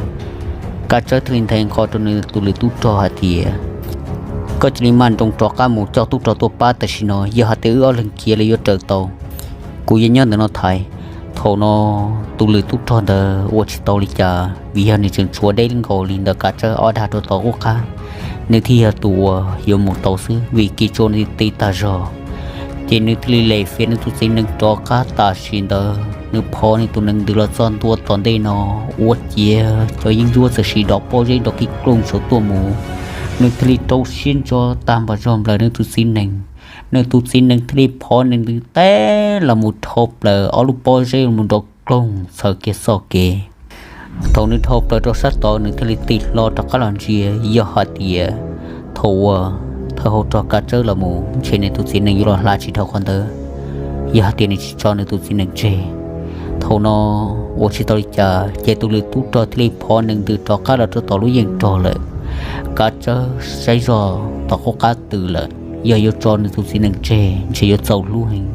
Kav Tsawb thiaj li nthe nqho rau nws tus lwm tub rog hais tias, koj cia li maj nroos rov qab mus coj tub rog tuaj pab tam sim no, yog hais tias wb ob leeg khiav lawv yuav raws tau, kuv yuav nyob ntawm no thaiv. Thaum no tus lwm tub rog ntawd ua tsis tau li cas vim yog nws tseem tshuav deb nkaus li ntawm Kav Tsawb ob dag rau tom qub qab, nws thiaj yog tus uas yuav mus tau xwb vim kis tsua nws ti tag zog. Ces nws thiaj li lem fiav nws tus txiv nees rov qab tam sim ntawd, nws phov nws tus nees ntws los txog ntua tom ntej no, ua ciav cov yeeb ncuab txawm sim dov pob zeb nrov kij klooj saum tuaj mus. Nws thiaj li rau siab ntso tag npam zog nplawm nws tus txiv nees. Nws tus txiv nees thiaj li phov nees ntws teb los mus dhau plaws ob lub pob zeb mus nrov kloog txhawv kiag txoj kev. Thaum nws dhau plaws rau sab tod nws thiaj li tig hlo rov qab los ntsia, yog hais tias thaum uas thawj hauv rog Kav Tsawb los mus ntshe nws tus txiv nees yuav los hla tsis dhau qhov ntawd, yog hais tias nws tsis tso nws tus txiv nees tseg. Thaum no ua tsis tau li cas ces tus lwm tub rog thiaj li phov nees ntws rov qab los rau tom lub yeej rog lawm. Kav Tsawb saib zog tom qub qab twm lawm, yog yuav tso nws tus txiv nees tseg ntshe yuav txaus hlub heev.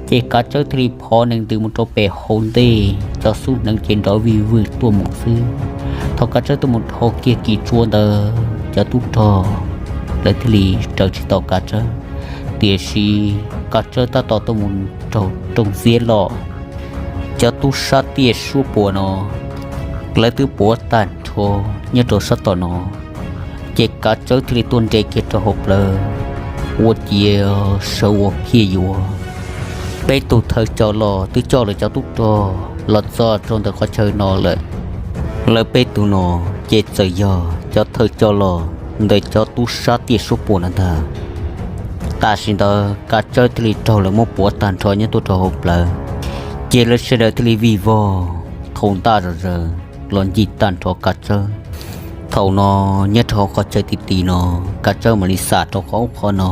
Ces Kav Tsawb thiaj li phov nees ntws mus rau pem hauv ntej, cov xub hneev ces nrov vij vwj tuaj mus xwb. Thaum Kav Tsawb tuaj mus dhau kiag kis tsua ntawd, cov tub rog lawv thiaj li raws tsis tau Kav Tsawb. Tiam sis Kav Tsawb tab tom tuaj mus raug rooj ntxiab loj, Cov tub sab tiaj suab puam no lawv twb puav tag nrho nyob rau sab tom no, ces Kav Tsawb thiaj li tuaj nres kiag rau hauv plawv, ua ciav sawv ua phiaj yuav. Peb tug thawj coj loj twb coj lawv cov tub rog los txog rau ntawm qhov chaw no lawm. Lawv peb tug no ces txawm yog cov thawj coj loj ntawm cov tub sab tiaj suab puam no ntag. Tam sim ntawd Kav Tsawb thiaj li raug lawv muab puav tag nrho nyob tuaj rau hauv plawv, ces lawv sawv daws thiaj li vij vog thau ntaj zom zaws los ncig tag nrho Kav Tsawb. Thaum no nyob rau hauv qhov chaw ti ti no, Kav Tsawb mam li xam rau qhov ub qhov no,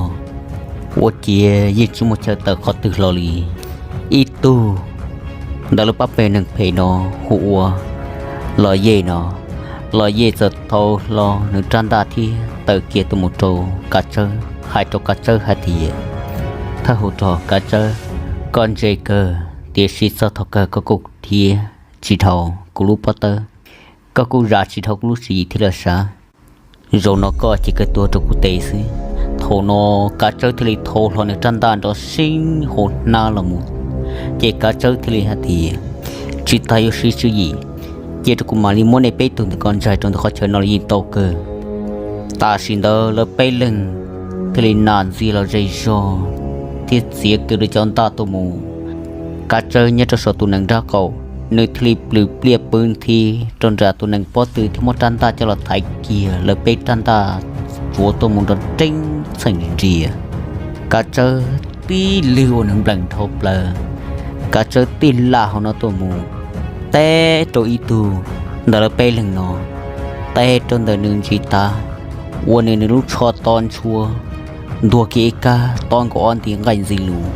ua ciav yeej tsis muaj chaw tawm qhov twg hlo li. Ib tug ntawm lub pab peg neeg phem no hu ua Los Yej no, Los Yej txawm thau hlo nws rab ntaj thiab tawm kiag tuaj mus rau Kav Tsawb, hais rau Kav Tsawb hais tias, Thawj hauv rog Kav Tsawb, koj ntse kawg, tiam sis txog thaum kawg koj kuj dhia tsis dhau kuv lub pob tawb, koj kuj zam tsis dhau kuv lub tswv yim thiab lawm sav. Zaum no koj cia li tuag rau kuv tes xwb. Thaum no Kav Tsawb thiaj li thau hlo nws rab ntaj nrov seeb hauv hnab los mus, ces Kav Tsawb thiaj li hais tias, Tsis tas yuav siv tswv yim, cia rau kuv mam li muab nej peb tug ntawm ko ntsaig rau ntawm qhov chaw no los yeej tau kawg. Tam sim ntawd lawv peb leeg thiaj li nas ntxiag los zej zog thiab txiav kiag lawv cov ntaj tuaj mus. Kav Tsawb nyob rau saum tus nees nraub qaum, nws thiaj li plws pliaj pw nthi rau nram tus nees pob tw thiab muab rab ntaj coj los thaiv kiag lawv peb rab ntaj tsuav tuaj mus nrov nreeb txheej nrias. Kav Tsawb tib lwg uas nws npleem dhau plaws, Kav Tsawb tib lam hauv no tuaj mus, teb rau ib tug ntawm lawv peb leeg no, teb rau ntawm nws ntsis tav, ua nws nws lub tsho to ntshua, ntuag kiag ib kab tob nkaus ob nti nqaij ntxi lus.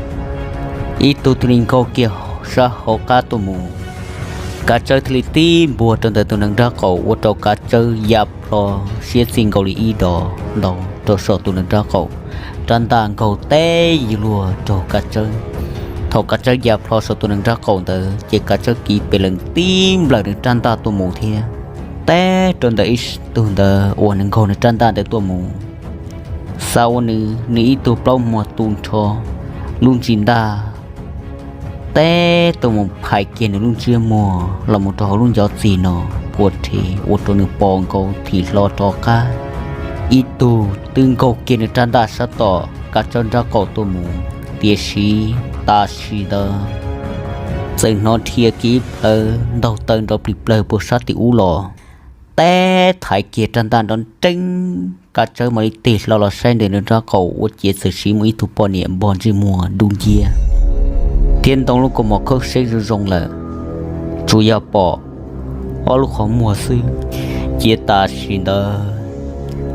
Ib tug thiaj li nkaug kiag sab hauv qab tuaj mus. Kav Tsawb thiaj li tib npuag rau ntawm tus nees nraub qaum ua rau Kav Tsawb ya plho siab txij nkaus li ib dos ntau rau saum tus nees nraub qaum, rab ntaj nkaug teb yuav luag raug Kav Tsawb. Thaum Kav Tsawb ya plho saum tus nees nraub qaum ntawd ces Kav Tsawb kiv pes lees tib nplawm nws rab ntaj tuaj mus thiab teb rau ntawm ib tug ntawd uas nws nkaug nws rab ntaj ntawd tuaj mus. Xav ua nws, nws ib tug plaub muag tu nrho, lub ntsis ntaj teb tuaj mus phais kiag nws lub ntsiab muag los mus rau hauv lub ncov txig no, puas rhe ua rau nws pom nkaus thim hlo rov qab. Ib tug twb nkaug kiag nws rab ntaj sab tom Kav Tsawb nraub qaum tuaj mus, tiam sis tam sim ntawd txawm hnov dhia kiag ib plhaw ntaug taw nrov plig plawg puag sab tim ub los, teb thaiv kiag rab ntaj nrov nreeb. Kav Tsawb mam li tig hlo los saib ntawm nws nraub qaum ua ciav txawm siv mus ib tug poj niam npog ntsej muag dub nciab thiab ntoo lub kaus mom khaub seb zoo zoo lawm, tsuas yog pom ob lub qhov muag xwb. Ces tam sim ntawd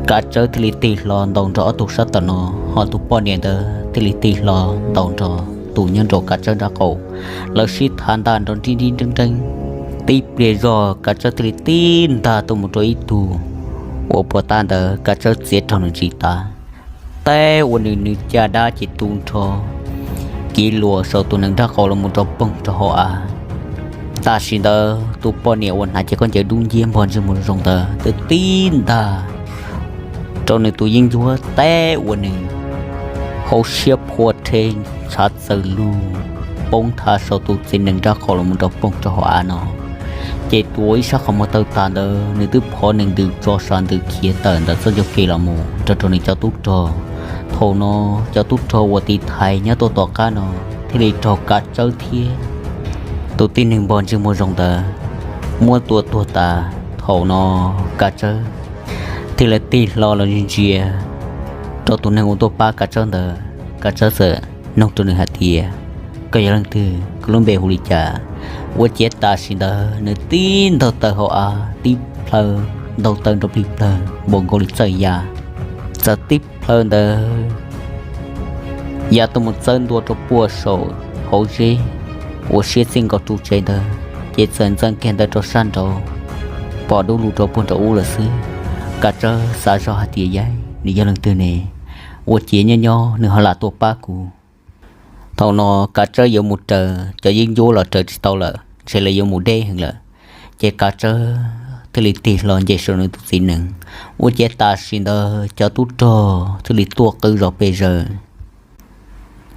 Kav Tsawb thiaj li tig hlo ntaus nrog ob tug sab tom no, ho tus poj niam ntawd thiaj li tig hlo ntaus nrog tus nyob nraum Kav Tsawb nraub qaum. Lawv sib thav ntaj nrov nrib nrib nreeb nreeb, tib pliag zog Kav Tsawb thiaj li tib ntag tuaj mus rau ib tug uas puag ta ntawd Kav Tsawb txiav raug nws ntsis tav, teb ua nws nws caj dab ces tu nrho kiv luas saum tus nees nraub qaum los mus rau poog rau hauv av. Tam sim ntawd tus poj niam uas hnav cev khaub ncaws dub nciab npog ntsej muag zoo ntawd twb tib ntag rau nws tus yeeb ncuab, teb ua nws hauv siab phua rhe ntshav txawm lug poob thav saum tus txiv nees nraub qaum los mus rau poog rau hauv av no. Ces tus uas ib sab qhov muag tawg tag ntawd nws twb phov nws ntws tso sav ntws khiav tawm ntawm txoj ncauj ke los mus nrog rau nws cov tub rog. Thaum no cov tub rog uas tiv thaiv nyob tuaj tom qab no thiaj li raug Kav Tsawb thiab tus tib neeg npog ntsej muag zoo ntawd muab tua tuag tas. Thaum no Kav Tsawb thiaj li tig hlo los ntsia rau tus neeg uas tuaj pab Kav Tsawb ntawd. Kav Tsawb txawm nug rau nws hais tias, Koj yog leej twg? Koj lub npe hu li cas? Ua ciav tam sim ntawd nws tib ntaug taw hauv av, tib plhaw ntaug taw nrov plig plawg npaum nkaus li txawj ya. Txawm tib plhaw ntawd ya tuaj mus txawb ntua rau puag saum hauv zeb uas siab txij nkaus ru tsev ntawd, ces txawm ntxeev kiag ntawd rau sab nraud, pom dub lug rau puag nraum ub lawm xwb. Kav Tsawb xav zog hais tias, Yaj, nws yog leej twg ne? Ua ciav nyob nyob nws ho lam tuaj pab kuv. Thaum no Kav Tsawb yuav mus raws cov yeeb ncuab los raws tsis tau lawm, ntshe lawv yuav mus deb heev lawm. Ces Kav Tsawb thiaj li tig hlo nce saum nws tus txiv nees. Ua ciav tam sim ntawd cov tub rog thiaj li tuaj qw zom pes zaws,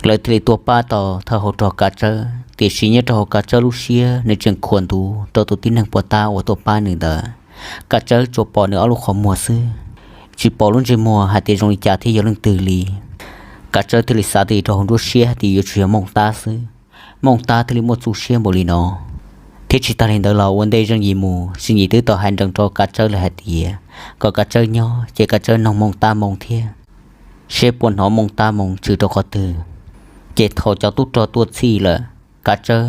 lawv thiaj li tuaj pab tau thawj hauv rog Kav Tsawb. Tiam sis nyob rau hauv Kav Tsawb lub siab nws tseem khuam ntuv rau tus tib neeg puas tab uas tuaj pab nws ntawd. Kav Tsawb tsuas pom nws ob lub qhov muag xwb, tsis pom lub ntsej muag hais tias zoo li cas thiab yog leej twg li. Kav Tsawb thiaj li xav tau rau hauv nruab siab hais tias yuav tsum yog Mooj Tab xwb. Mooj Tab thiaj li muaj txuj siab npaum li no. Thiab tsis tas li ntawd los ua ntej Zeej Yim mus, Zeej Yim twb tau hais nrees rau Kav Tsawb lawm hais tias kom Kav Tsawb nyob ces Kav Tsawb noog Mooj Tab moo thiab, seb puas hnov Mooj Tab moo tshwm rau qhov twg. Ces thaum cov tub rog tuaj txhij lawm, Kav Tsawb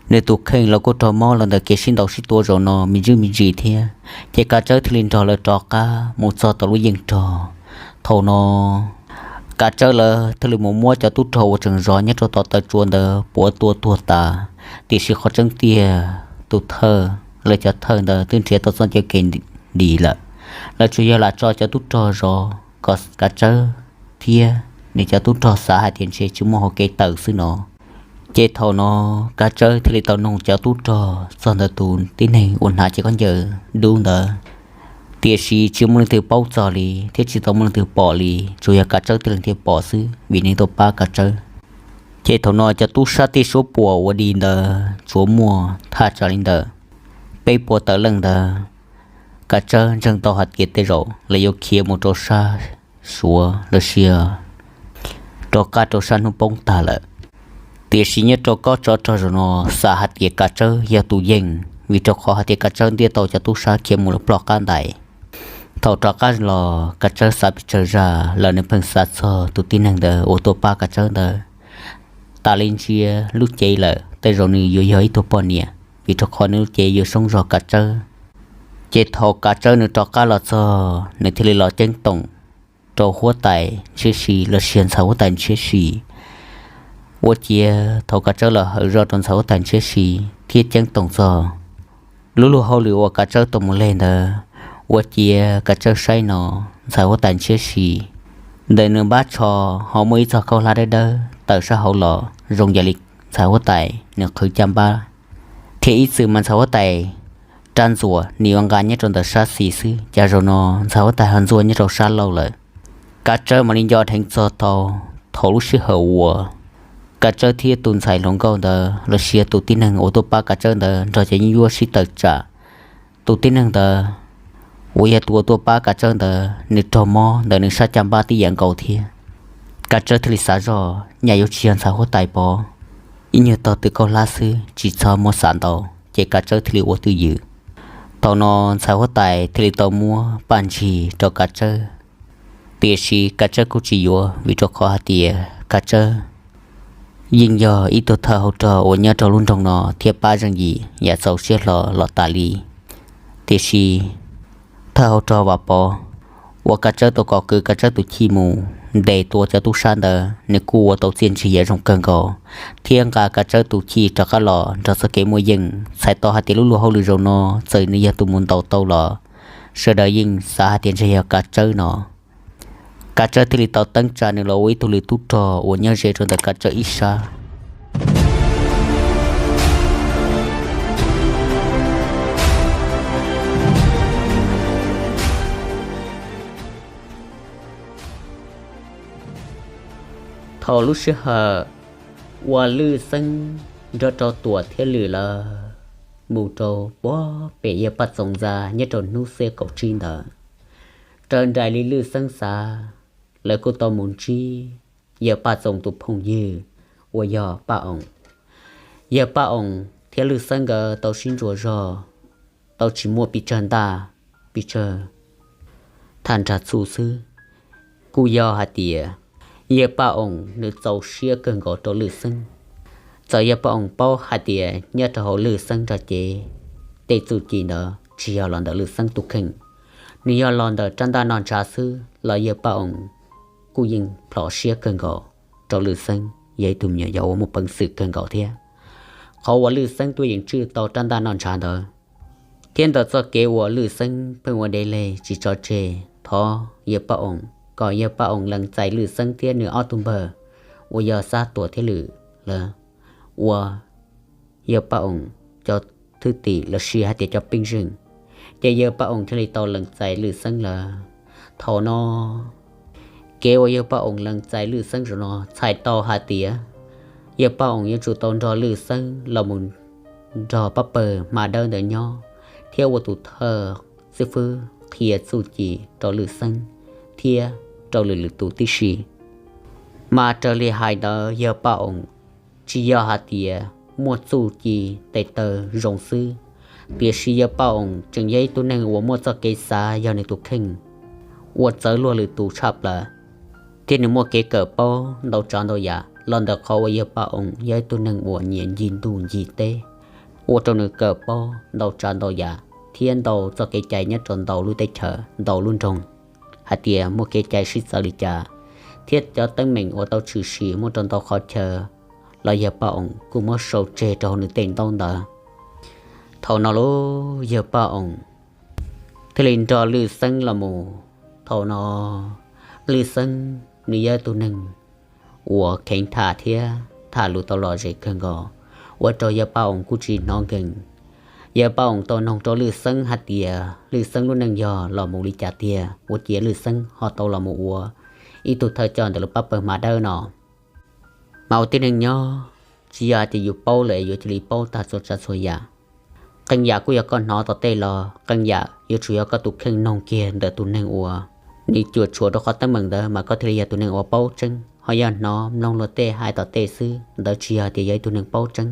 nws tus kheej los kuj raug mob los ntawm kev sib ntaus sib tua zaum no me ntsis me ntsis thiab, ces Kav Tsawb thiaj li nrog lawv rov qab mus txog tom lub yeej rog. Thaum no Kav Tsawb lawv thiaj li mus muab cov tub rog uas tseem zov nyob rau tom taw tsua ntawd puav tua tuag tas. Tiam sis qhov tseeb tiag tus thawj, lawv cov thawj ntawd twb nrhiav tau txoj cov kev dim lawm. Lawv tsuas yog lam tso cov tub rog zov kom Kav Tsawb thiab nws cov tub rog xav hais tias ntshe tsis muaj hauv kev tawm xwb no. Ces thaum no Kav Tsawb thiaj li tau noog cov tub rog txog ntawm tus tib neeg uas hnav cev khaub ncaws dub ntawd, tiam sis tsis muaj leej twg paub txog li thiab tsis tau muaj leej twg pom li, tsuas yog Kav Tsawb tib leeg thiaj pom xwb vim nws tuaj pab Kav Tsawb. Ces thaum no cov tub sab tej suab puam uas dim ntawd tsuas muaj thaj tsam li ntawm peb puas tawm leej ntawd. Kav Tsawb ntseeg tau hais tias tej zaum lawv yuav khiav mus rau sab Suav los sis rov qab rau sab hnub poob tag lawm. Tiam sis nyob rau kob tsov rog zaum no xav hais tias Kav Tsawb yog tus yeej, vim rau qhov hais tias Kav Tsawb ntiab tau cov tub sab khiav mus lawm ploj qab ntais. Thaum rov qab los Kav Tsawb xav pes tsawg zaj los nws pheej xav txog tus tib neeg ntawd uas tuaj pab Kav Tsawb ntawd. Tas li ntsia lub cev lawm tej zaum nws yuav yog ib tug poj niam, vim rau qhov nws lub cev yuav soob zog Kav Tsawb. Ces thaum Kav Tsawb nws rov qab los txog, nws thiaj li los ceeb toom rau huab tais Ntshiab Si los sis ntxhais huab tais Ntshiab Si. Ua ciav thaum Kav Tsawb los hawm zog rau ntxhais huab tais Ntshiab Si thiab ceeb toom txog lub luag hauj lwm uas Kav Tsawb tau mus leg ntawd, ua ciav Kav Tsawb saib no ntxhais huab tais Ntshiab Si ntawm nws npab tsho ho muaj ib txog khaub hlab dawb dawb tawm sab hauv los zoo yam li ntxhais huab tais nws qhwv caj npab. Thiab ib txwm mas ntxhais huab tais rab ntxuas nws yuav nqa nyob rau ntawm sab xis xwb, cas zaum no ntxhais huab tais ho ntxuaj nyob rau sab laug lawm. Kav Tsawb mam li nco dheev txog tau thaum lub sij hawm uas Kav Tsawb thiab tus ntxhais hluas nkauj ntawd los sis tus tib neeg uas tuaj pab Kav Tsawb ntawd nrog cov yeeb ncuab sib tawm tsam. Tus tib neeg ntawd uas yog tus uas tuaj pab Kav Tsawb ntawd nws raug mob ntawm nws sab caj npab tib yam nkaus thiab. Kav Tsawb thiaj li xav zoj nyaj yuav tsis yog ntxhais huab tais pov, ib nyuag tog tw khaub hlab xwb tsis txhob muab xav ntau, ces Kav Tsawb thiaj li ua twj ywm. Thaum no ntxhais huab tais thiaj li tau muab paj ntsig rau Kav Tsawb, tiam sis Kav Tsawb kuj tsis yuav vim rau qhov hais tias Kav Tsawb yeej yog ib tug thawj hauv rog uas nyob rau lub nroog no thiab pab Zeej Yim yam txaus siab hlo los tas li. Tiam sis thawj hauv rog Vam Pov uas Kav Tsawb tau kom kwv Kav Tsawb tus chij mus ntes tua cov tub sab ntawd, nws kuj ua tau txiaj ntsig yam zoo kawg nkaus thiab nqa Kav Tsawb tus chij rov qab los nrog txoj kev muaj yeej. Txhais tau hais tias lub luag hauj lwm zaum no txawm nws yog tus mus ntaus tau los sawv daws yeej xav hais tias ntshe yog Kav Tsawb no. Kav Tsawb thiaj li tau teeb tsa nws los ua ib tug lwm tub rog uas nyob ze rau ntawm Kav Tsawb ib sab. Thaum lub sij hawm uas Lwj Xeeb nrog rau Tuam thiab Lwm lawv mus rau puag pem yawg Paj Txoos ntxa nyob rau hnub xiab kaum tsib ntawd, raws nraim li Lwj Xeeb xav, lawv kuj tau mus ntsib yawg Paj Txoos tus phooj ywg uas yog Paj Oos. Yawg Paj Oos thiab Lwj Xeeb nkawd tau sib ntsuas zog, tau tsis muaj pes tsawg ntaj, pes tsawg thaj nrag txuj xwb. Kuj yog hais tias yawg Paj Oos nws txaus siab kawg nkaus rau Lwj Xeeb. Txawm yawg Paj Oos paub hais tias nyob rau hauv Lwj Xeeb nrog cev tej txuj ci ntawd tsis yog los ntawm Lwj Xeeb tus kheej, nws yog los ntawm rab ntaj noj ntshav xwb los yawg Paj Oos kuj yeej plhov siab kawg nkaus rau Lwj Xeeb yog ib tug me nyuam yaus uas muaj peev xwm kawg nkaus thiab. Qhov uas Lwj Xeeb tuaj yeem tswj tau rab ntaj noj ntshav ntawd, thiab ntawm txoj kev uas Lwj Xeeb pheej ua deb leg tsis tso tseg thov yawg Paj Oos kom yawg Paj Oos lees txais Lwj Xeeb thiab nws ob tug npawg uas yog Xab Tuam thiab Lwm lawv ua yawg Paj Oos cov thwj tim los sis hais tias cov peej zeej, ces yawg Paj Oos thiaj li tau lees txais Lwj Xeeb lawm. Thaum no kev uas yawg Paj Oos lees txais Lwj Xeeb zaum no txhais tau hais tias Yawg Paj Oos yuav tsum tau nrog Lwj Xeeb los mus nrog pab pawg hma dawb ntawd nyob, thiab ua tus thawj xib fwb qhia txuj ci rau Lwj Xeeb thiab rau lwm lwm tus tib si. Mas raws li hais ntawd yawg Paj Oos tsis yog hais tias muaj txuj ci tes taw zoo xwb, tiam sis yawg Paj Oos tseem yog ib tug neeg uas muaj txoj kev xav yog nws tus kheej uas txawv luag lwm tus tshaj plaws, thiab nws muaj kev kawm paub ntau tsav ntau yam los ntawm qhov uas yawg Paj Oos yog ib tug neeg uas nyiam ncig ntuj ncig teb, ua rau nws kawm paub ntau tsav ntau yam thiab ntau txoj kev cai nyob rau ntau lub teb chaws ntau lub nroog, hais tias muaj kev cai sib txawv li cas, thiab cov teeb meem uas tau tshwm sim muaj rau ntau qhov chaw los yawg Paj Oos kuj muab sau tseg rau hauv nws tej ntaub ntawv. Thaum no los yawg Paj Oos thiaj li nrog Lwj Xeeb los mus. Thaum no Lwj Xeeb nws yog ib tug neeg uas kheev tham thiab tham lus tau lom zem kawg nkaus, ua rau yawg Paj Oos kuj tsis hnov nkees. Yawg Paj Oos tau noog rau Lwj Xeeb hais tias Lwj Xeeb lub neej yog los mus li cas tiag, ua ciav Lwj Xeeb ho tau los mus ua ib tug thawj coj ntawm lub pab pawg hma dawb no. Mas ua tib neeg nyob, tsis yog hais tias yus paub lawm es yuav cia li paub tag txhua tsav txhua yam. Qee yam kuj yog koj hnov tom tej los qee yam yuav tsum yog koj tus kheej noog kiag ntawm tus neeg uas nws cuam tshuam rau qhov teeb meem ntawd mas koj thiaj li yog tus neeg uas paub tseeb. Ho yog hnov mloog luag tej hais tom tej xwb, ntawd tsis yog tias yog ib tug neeg paub tseeb,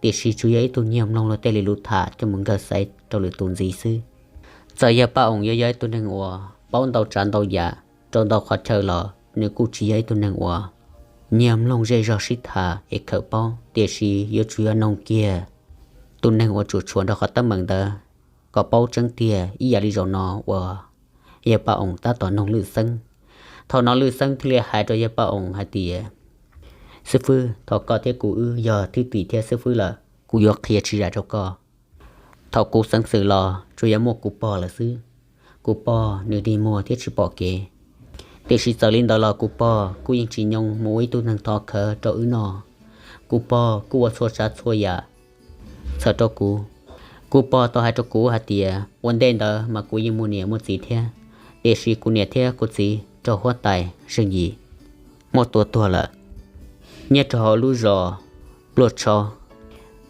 tiam sis tsuas yog ib tug nyiag mloog luag tej li lus tham coj mus nkag xaiv rau lwm tus ntxiv xwb. Txawm yawg Paj Oos yuav yog ib tug neeg uas paub ntau tsav ntau yam rau ntau qhov chaw los nws kuj tsis yog ib tug neeg uas nyiag mloog zej zog sib tham es khawm paub, tiam sis yuav tsum yog noog kiag tus neeg uas tsuam tshuam nrog qhov teeb meem ntawd kom paub tseeb tiag ib yam li zaum no uas yawg Paj Oos tab tom noog Lwj Xeeb. Thaum no Lwj Xeeb thiaj li hais rau yawg Paj Oos hais tias, Xib fwb, thaum koj thiab kuv wb yog thwj tim thiab xib fwb lawm, kuv yuav qhia tsis zam rau koj. Thaum kuv xeev xwm los tsuas yog muaj kuv pog lawm xwb. Kuv pog nws dig muag thiab tsis pom kev, tiam sis txawm li ntawd los kuv pog kuj yeej tsis nyoo mus ua ib tug neeg thov khawv rau wb noj. Kuv pog kuj ua txhua tsav txhua yam txhawm rau kuv. Kuv pog tau hais rau kuv hais tias ua ntej ntawd mas kuv yeej muaj niam muaj txiv thiab, tiam sis kuv niam thiab kuv txiv raug huab tais zeej yim muab tua tuag lawm nyob rau hauv lub zos Pluaj Tsho.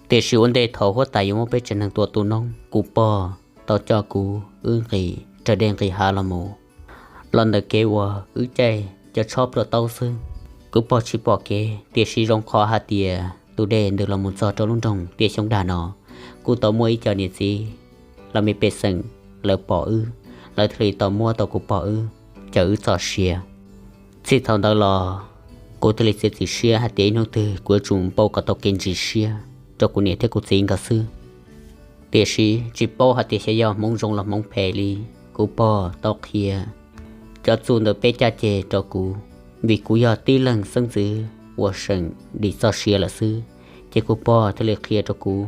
Tiam sis ua ntej thaum huab tais yuav muab peb tsev neeg tua tu noob, kuv pog tau coj kuv wb nqis raws dej nqis hav los mus, los ntawm kev uas wb caij cov tshob pluaj taub xwb. Kuv pog tsis pom kev, tiam sis zoo qhov hais tias tus dej ntws los mus txog rau lub nroog Tiaj Xyoob Dag no, kuj tau muaj ib co niam txiv los me pej xeem lawv pom wb, lawv thiaj li tau muab tau kuv pog wb, cawm wb txoj sia. Txij thaum ntawd los kuv thiaj li txiav txim siab hais tias ib hnub twg kuv yuav tsum npau kom tau kev ntsis siab rau kuv niam thiab kuv txiv nkawd xwb. Tiam sis tsis paub hais tias xyov yog hmoov zoo los hmoov phem li, kuv pog tau qhia cov txuj ntawm peb caj ces rau kuv, vim kuv yog tib leeg xeeb ntxwv uas seem dim txoj sia lawm xwb, ces kuv pog thiaj li qhia rau kuv.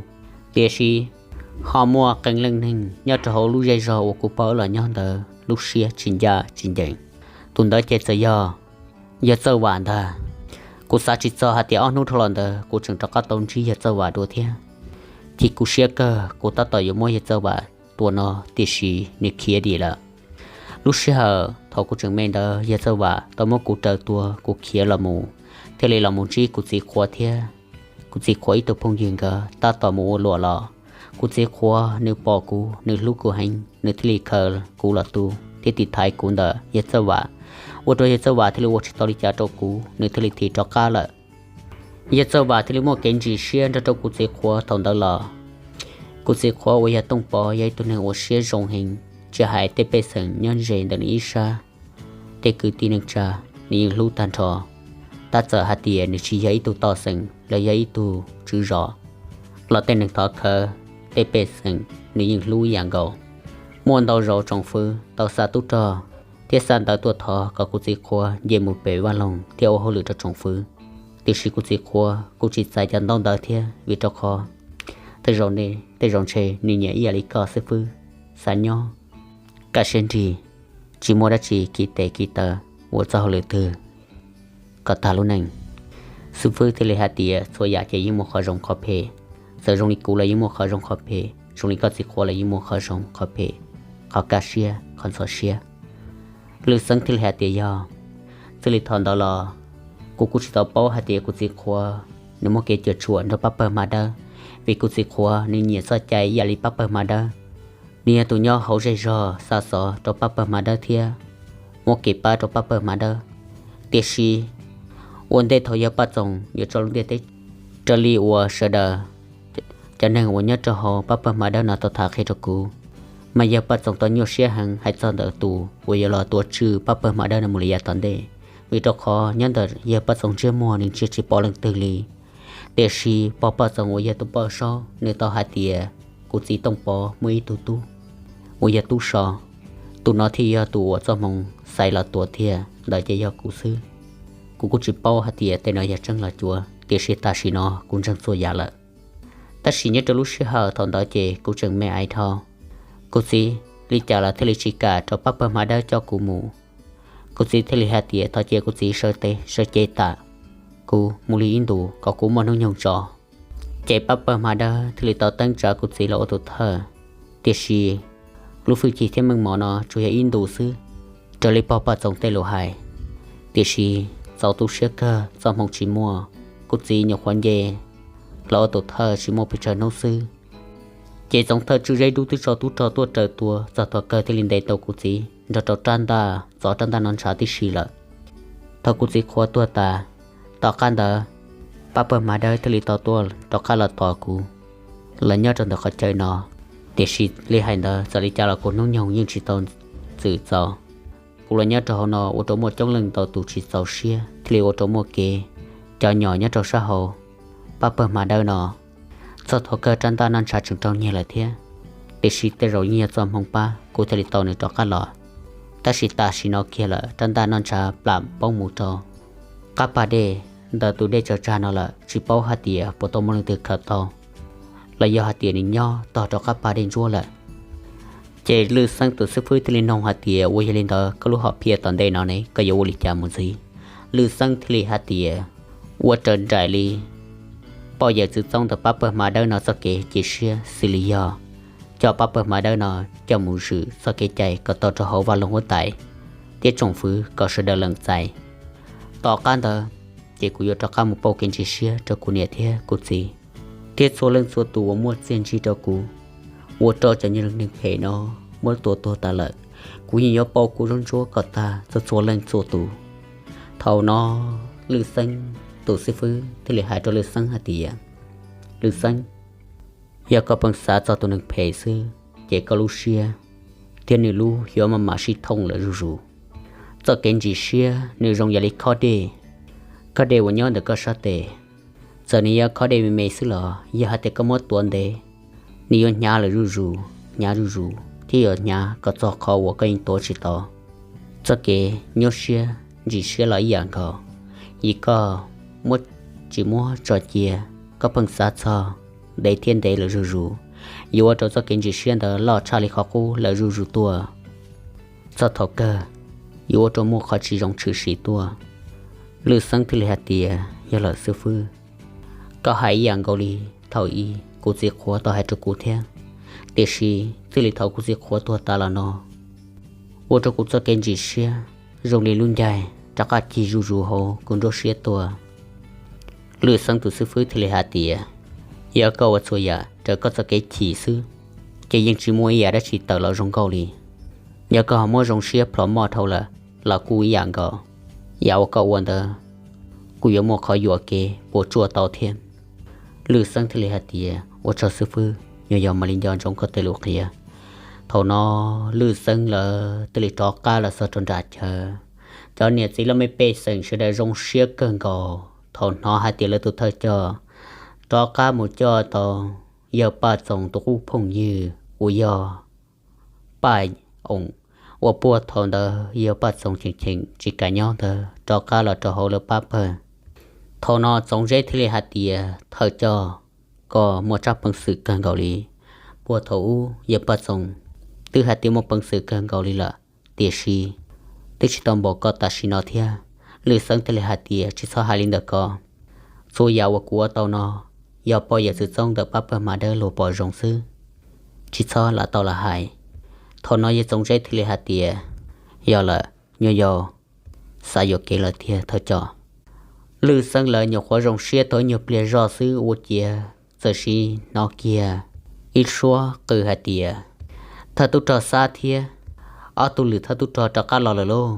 Tiam sis ho muaj qee leej neeg nyob rau hauv lub zej zog uas kuv pog wb los nyob ntawd lub siab tsis ncaj tsis ncees. Tus ntawd ces txawm yog yawg Txawj Vam ntag. Kuv xav tsis txog hais tias ob hnub dhau los ntawd kuv tseem rov qab tau ntsib yawg Txawj Vam dua thiab. Ces kuv siab kawg, kuv tab tom yuav muab yawg Txawj Vam tua no, tiam sis nws khiav dim lawm. Lub sij hawm thaum kuv tseem me ntawd yawg Txawj Vam tau muab kuv raws tua, kuv khiav los mus, thiaj li los mus ntsib kuv txiv Qhuav thiab kuv txiv Qhuav ib tug phooj ywg nkawd tab tom mus ua luam los. Kuv txiv Qhuav nws pom kuv, nws hlub kuv heev, nws thiaj li khaws kuv los tu thiab tiv thaiv kuv ntawm yawg Txawj Vam, ua rau yawg Txawj Vam thiaj li ua tsis tau li cas rau kuv, nws thiaj li thim rov qab lawm. Yawg Txawj Vam thiaj li muaj kev ntsis siab nrog rau kuv txiv Qhuav thaum ntawd los. Kuv txiv Qhuav uas yog Tooj Pov yog ib tug neeg uas siab zoo heev, tsis hais tej pej xeem nyob ze ntawm nws ib sab, tej kwv tij neej tsa nws yeej hlub tag nrho. Tab txawm hais tias nws tsis yog ib tug toj xeem los yog ib tug tswv zos los tej neeg thov khawv, tej pej xeem nws yeej hlub ib yam nkaus. Muaj ntau zaus tsoom fwv tau xa tub rog thiab xa ntawv tuaj thov kom kuv txiv Qhuav nce mus pem Vaj Loog thiab ua hauj lwm rau tsoom fwv. Tiam sis kuv txiv Qhuav kuj tsis txais cov ntaub ntawv thiab, vim rau qhov tej zaum ntshe nws nyiam ib yam li koj xib fwb, xav nyob kaj siab nrig, tsis muaj dab tsi kiv tes kiv taw ua txoj hauj lwm twg kom tag lub neej. Xib fwb thiaj li hais tias txhua yam ces yeej muaj qhov zoo qhov phem, txawm zoo li kuv los yeej muaj qhov zoo qhov phem, zoo li koj txiv Qhuav los yeej muaj qhov zoo qhov phem, qhov kaj siab qhov ntxhov siab. Lwj Xeeb thiaj li hais tias yog, txij li thaum ntawd los kuv kuj tsis tau paub hais tias kuv txiv Qhuav nws muaj kev cuam tshuam nrog pab pawg hma dawb, vim kuv txiv qhuav nws nyiam txoj cai ib yam li pab pawg hma dawb. Nws yog tus nyob hauv zej zog xa xov rau pab pawg hma dawb thiab muab kev pab rau pab pawg hma dawb. Tiam sis ua ntej thaum yawg Paj Txoos yuav tso lub ntiaj teb, raws li uas sawv daws cov neeg uas nyob rau hauv pab pawg hma dawb no tau tham qhia rau kuv, mas yawg Paj Txoos tau nyuaj siab heev hais txog ntawm tus uas yuav los tuav tswj pab pawg hma dawb no mus li yav tom ntej, vim rau qhov nyob ntawm yawg Paj Txoos ntsiab muag nws ntsia tsis pom leej twg li. Tiam sis pog Paj Txoos uas yog tus poj saub nws tau hais tias kuv txiv Tooj Pov muaj ib tug tub uas yog tub so, tus no thiaj yog tus uas txoj hmoov xaiv los tuav thiab ntawd ces yog kuv xwb. Kuv kuj tsis paub hais tias tej no yog tseeb los cuav, tiam sis tam sim no kuv ntseeg txhua yam lawm. Tab sis nyob rau lub sij hawm thaum ntawd ces kuv tseem me aiv dhau. Kuv txiv li cas los thiaj li tsis kam rau pab pawg hma dawb coj kuv mus. Kuv txiv thiaj li hais tias thov cia kuv txiv sawv cev tas, kuv mus li ib ntus kom kuv muaj hnub nyoog tso. Ces pab pawg hma dawb thiaj li tau teeb tsa kuv txiv los ua tus thawj. Tiam sis lub hwj chim thiab meej mom no tsuas yog ib ntus xwb, raws li pog Paj Txoos tej lus hais. Tiam sis txaus tu siab kawg txoj hmoov tsis muaj, kuv txiv nyuam qhuav nce los ua tus thawj tsis muaj pes tsawg hnub xwb, ces tsoom thawj tswj zeb dub twb tso tub rog tuaj raws tua txog thaum kawg thiaj li ntes tau kuv txiv nrog rau rab ntaj, txov rab ntaj no ntshav tib si lawm. Thaum kuv txiv qhuav tuag tas, tom qab ntawd pab pawg hma dawb thiaj li tau tuaj rov qab los tos kuv los nyob rau ntawm qhov chaw no. Tiam sis li hais ntawd txawm li cas los kuv hnub nyoog yeej tsis tau txwm txaus. Kuv los nyob rau hauv no ua rau muaj coob leej ntau tus tsis txaus siab thiaj li ua rau muaj kev cov nyom nyob rau sab hauv pab pawg hma dawb no. Txog thaum kawg rab ntaj noj ntshav tseem raug nyiag lawm thiab, tiam sis tej zaum yeej yog txoj hmoov pab kuv thiaj li tau nws rov qab los. Tab sis tam sim no kiag lawm rab ntaj noj ntshav plam poob mus rau qab pas dej ntawm tus dej tsaws tsag no lawm, tsis paub hais tias puas tau muaj leej twg khaws tau los yog hais tias nws nyob tog rau qab pas dej ntsuab lawm. Ces Lwj Xeeb tus xib fwb thiaj li noog hais tias ua yog li ntawd koj lub hom phiaj tom ntej no ne koj yuav ua li cas mus ntxiv? Lwj Xeeb thiaj li hais tias ua raws nraim li poj yawm txwv txoob ntawm pab pawg hma dawb no txoj kev cia siab xws li yog coj pab pawg hma dawb no coj mus zwm txoj kev cai kom tau rau hauv vaj loog huab tais thiab tsoom fwv kom sawv daws lees txais. Tom qab ntawd ces kuv yuav rov qab mus pauj kev ntsis siab rau kuv niam thiab kuv txiv thiab txhua leej txhua tus uas muaj txiaj ntsig rau kuv, ua rau cov neeg phem no muab tua tuag tas lawm. Kuv yeej yuav pauj kuv zaub ntsuab kom tag txog txhua leej txhua tus. Thaum no Lwj Xeeb tus xib fwb thiaj li hais rau Lwj Xeeb hais tias, Lwj Xeeb, yog koj pheej xav txog tus neeg phem xwb ces koj lub siab thiab nws lub yuav maj mam sib thooj lawm zuj zus. Txoj kev ntsis siab nws zoo yam li khob dej, khob dej uas nyob ntawm koj sab tes. Txawm nws yog khob dej me me xwb los yog hais tias koj muab tuav ntev, nws yuav hnyav lawm zuj zus, hnyav zuj zus thiab yuav hnyav kom txog qhov uas koj yeej tuav tsis tau. Txoj kev nyuaj siab ntsim siab los ib yam nkaus, yog koj muab tsis muab tso cia, koj pheej xav txog ntev thiab ntev lawm zuj zus, yuav ua rau txoj kev ntsim siab ntawd loj tshaj li qhov qub lawm zuj zus tuaj. Txog thaum kawg yuav ua rau muaj qhov tsis zoo tshwm sim tuaj. Lwj Xeeb thiaj li hais tias, yog lawm xib fwb, koj hais ib yam nkaus li thaum ub kuv txiv qhuav tau hais rau kuv thiab. Tiam sis txij li thaum kuv txiv qhuav tuag tas los no, ua rau kuv txoj kev ntsim siab zoo li lub ncaig rov qab cig zuj zus hauv kuv nruab siab tuaj. Lwj Xeeb tus xib fwb thiaj li hais tias, yog koj ua txhua yam raws koj txoj kev chim xwb, ces yeej tsis muaj ib yam dab tsi tawm los zoo nkauj li. Yog koj ho muab zoo siab plhom moj dhau lawm los kuj ib yam nkaus, yam uas koj ua ntawd kuj yuav muaj qhov yuam kev puas tsuaj tau thiab. Lwj Xeeb thiaj li hais tias, ua tsaug xib fwb, nyuam yaus mam li nco ntsoov koj tej lus qhia. Thaum no Lwj Xeeb lawv thiaj li rov qab los txog rau nram chaw. Cov niam txiv laj mej pej xeem sawv daws zoo siab kawg nkaus thaum hnov hais tias lawv tus thawj coj rov qab mus coj tau yawg Paj Txoos tus qub phooj ywg uas yog Paj Oos, uas puag thaum ntawd yawg Paj Txoos cheem cheem tsis kam nyob ntawd rov qab los rau hauv lawv pab pawg. Thaum no Txoov Zeb thiaj li hais tias, thawj coj, koj muaj tsab peev xwm kawg nkaus li. Puag thaum ub yawg Paj Txoos twb hais tias muaj peev xwm kawg nkaus li lawm, tiam sis twb tsis tau npaum koj tam sim no thiab. Lwj Xeeb thiaj li hais tias, tsis txhob hais li ntawm koj. Txhua yam uas kuv ua tau no yog poj yawm txwv txoob ntawm pab pawg Hma Dawb luag pom zoo xwb, tsis txhob lam tau lam hais. Thaum no yawg Txoov Zeb thiaj li hais tias, yog lawm, nyuam yaus xav yuam kev lawm tiag thawj coj. Lwj Xeeb lawv nyuam qhuav zoo siab tau ib nyuag pliag zog xwb ua ciav txawm sim hnov kiag ib suab qw hais tias thawj tub rog Xab thiab ob tug lwm thawj tub rog rov qab los lawm lauj.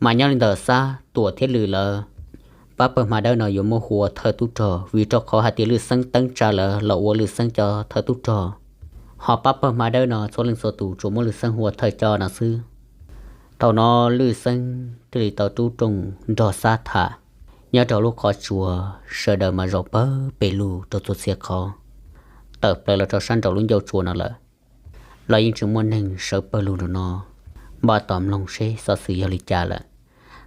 Mas nyob li ntawm Xab, Tuam thiab Lwm lawv, pab pawg hma dawb no yuav muab hu ua thawj tub rog vim rau qhov hais tias Lwj Xeeb teeb tsa lawv los ua Lwj Xeeb cov thawj tub rog, ho pab pawg hma dawb no txhua leej txhua tus tsuas muab Lwj Xeeb hu ua thawj coj no xwb. Thaum no Lwj Xeeb thiaj li tau rub rooj nrog Xab tham nyob rau lub qhov tsua, sawv daws mas zaum pawg pes lug rau txhua txhia qhov, tawm plaws los rau sab nraum lub ncauj tsua no lawm, los yeej tsis muaj neeg sawv pawg lug nraum no. Npaj tos mloog seb xov xwm yog li cas lawm.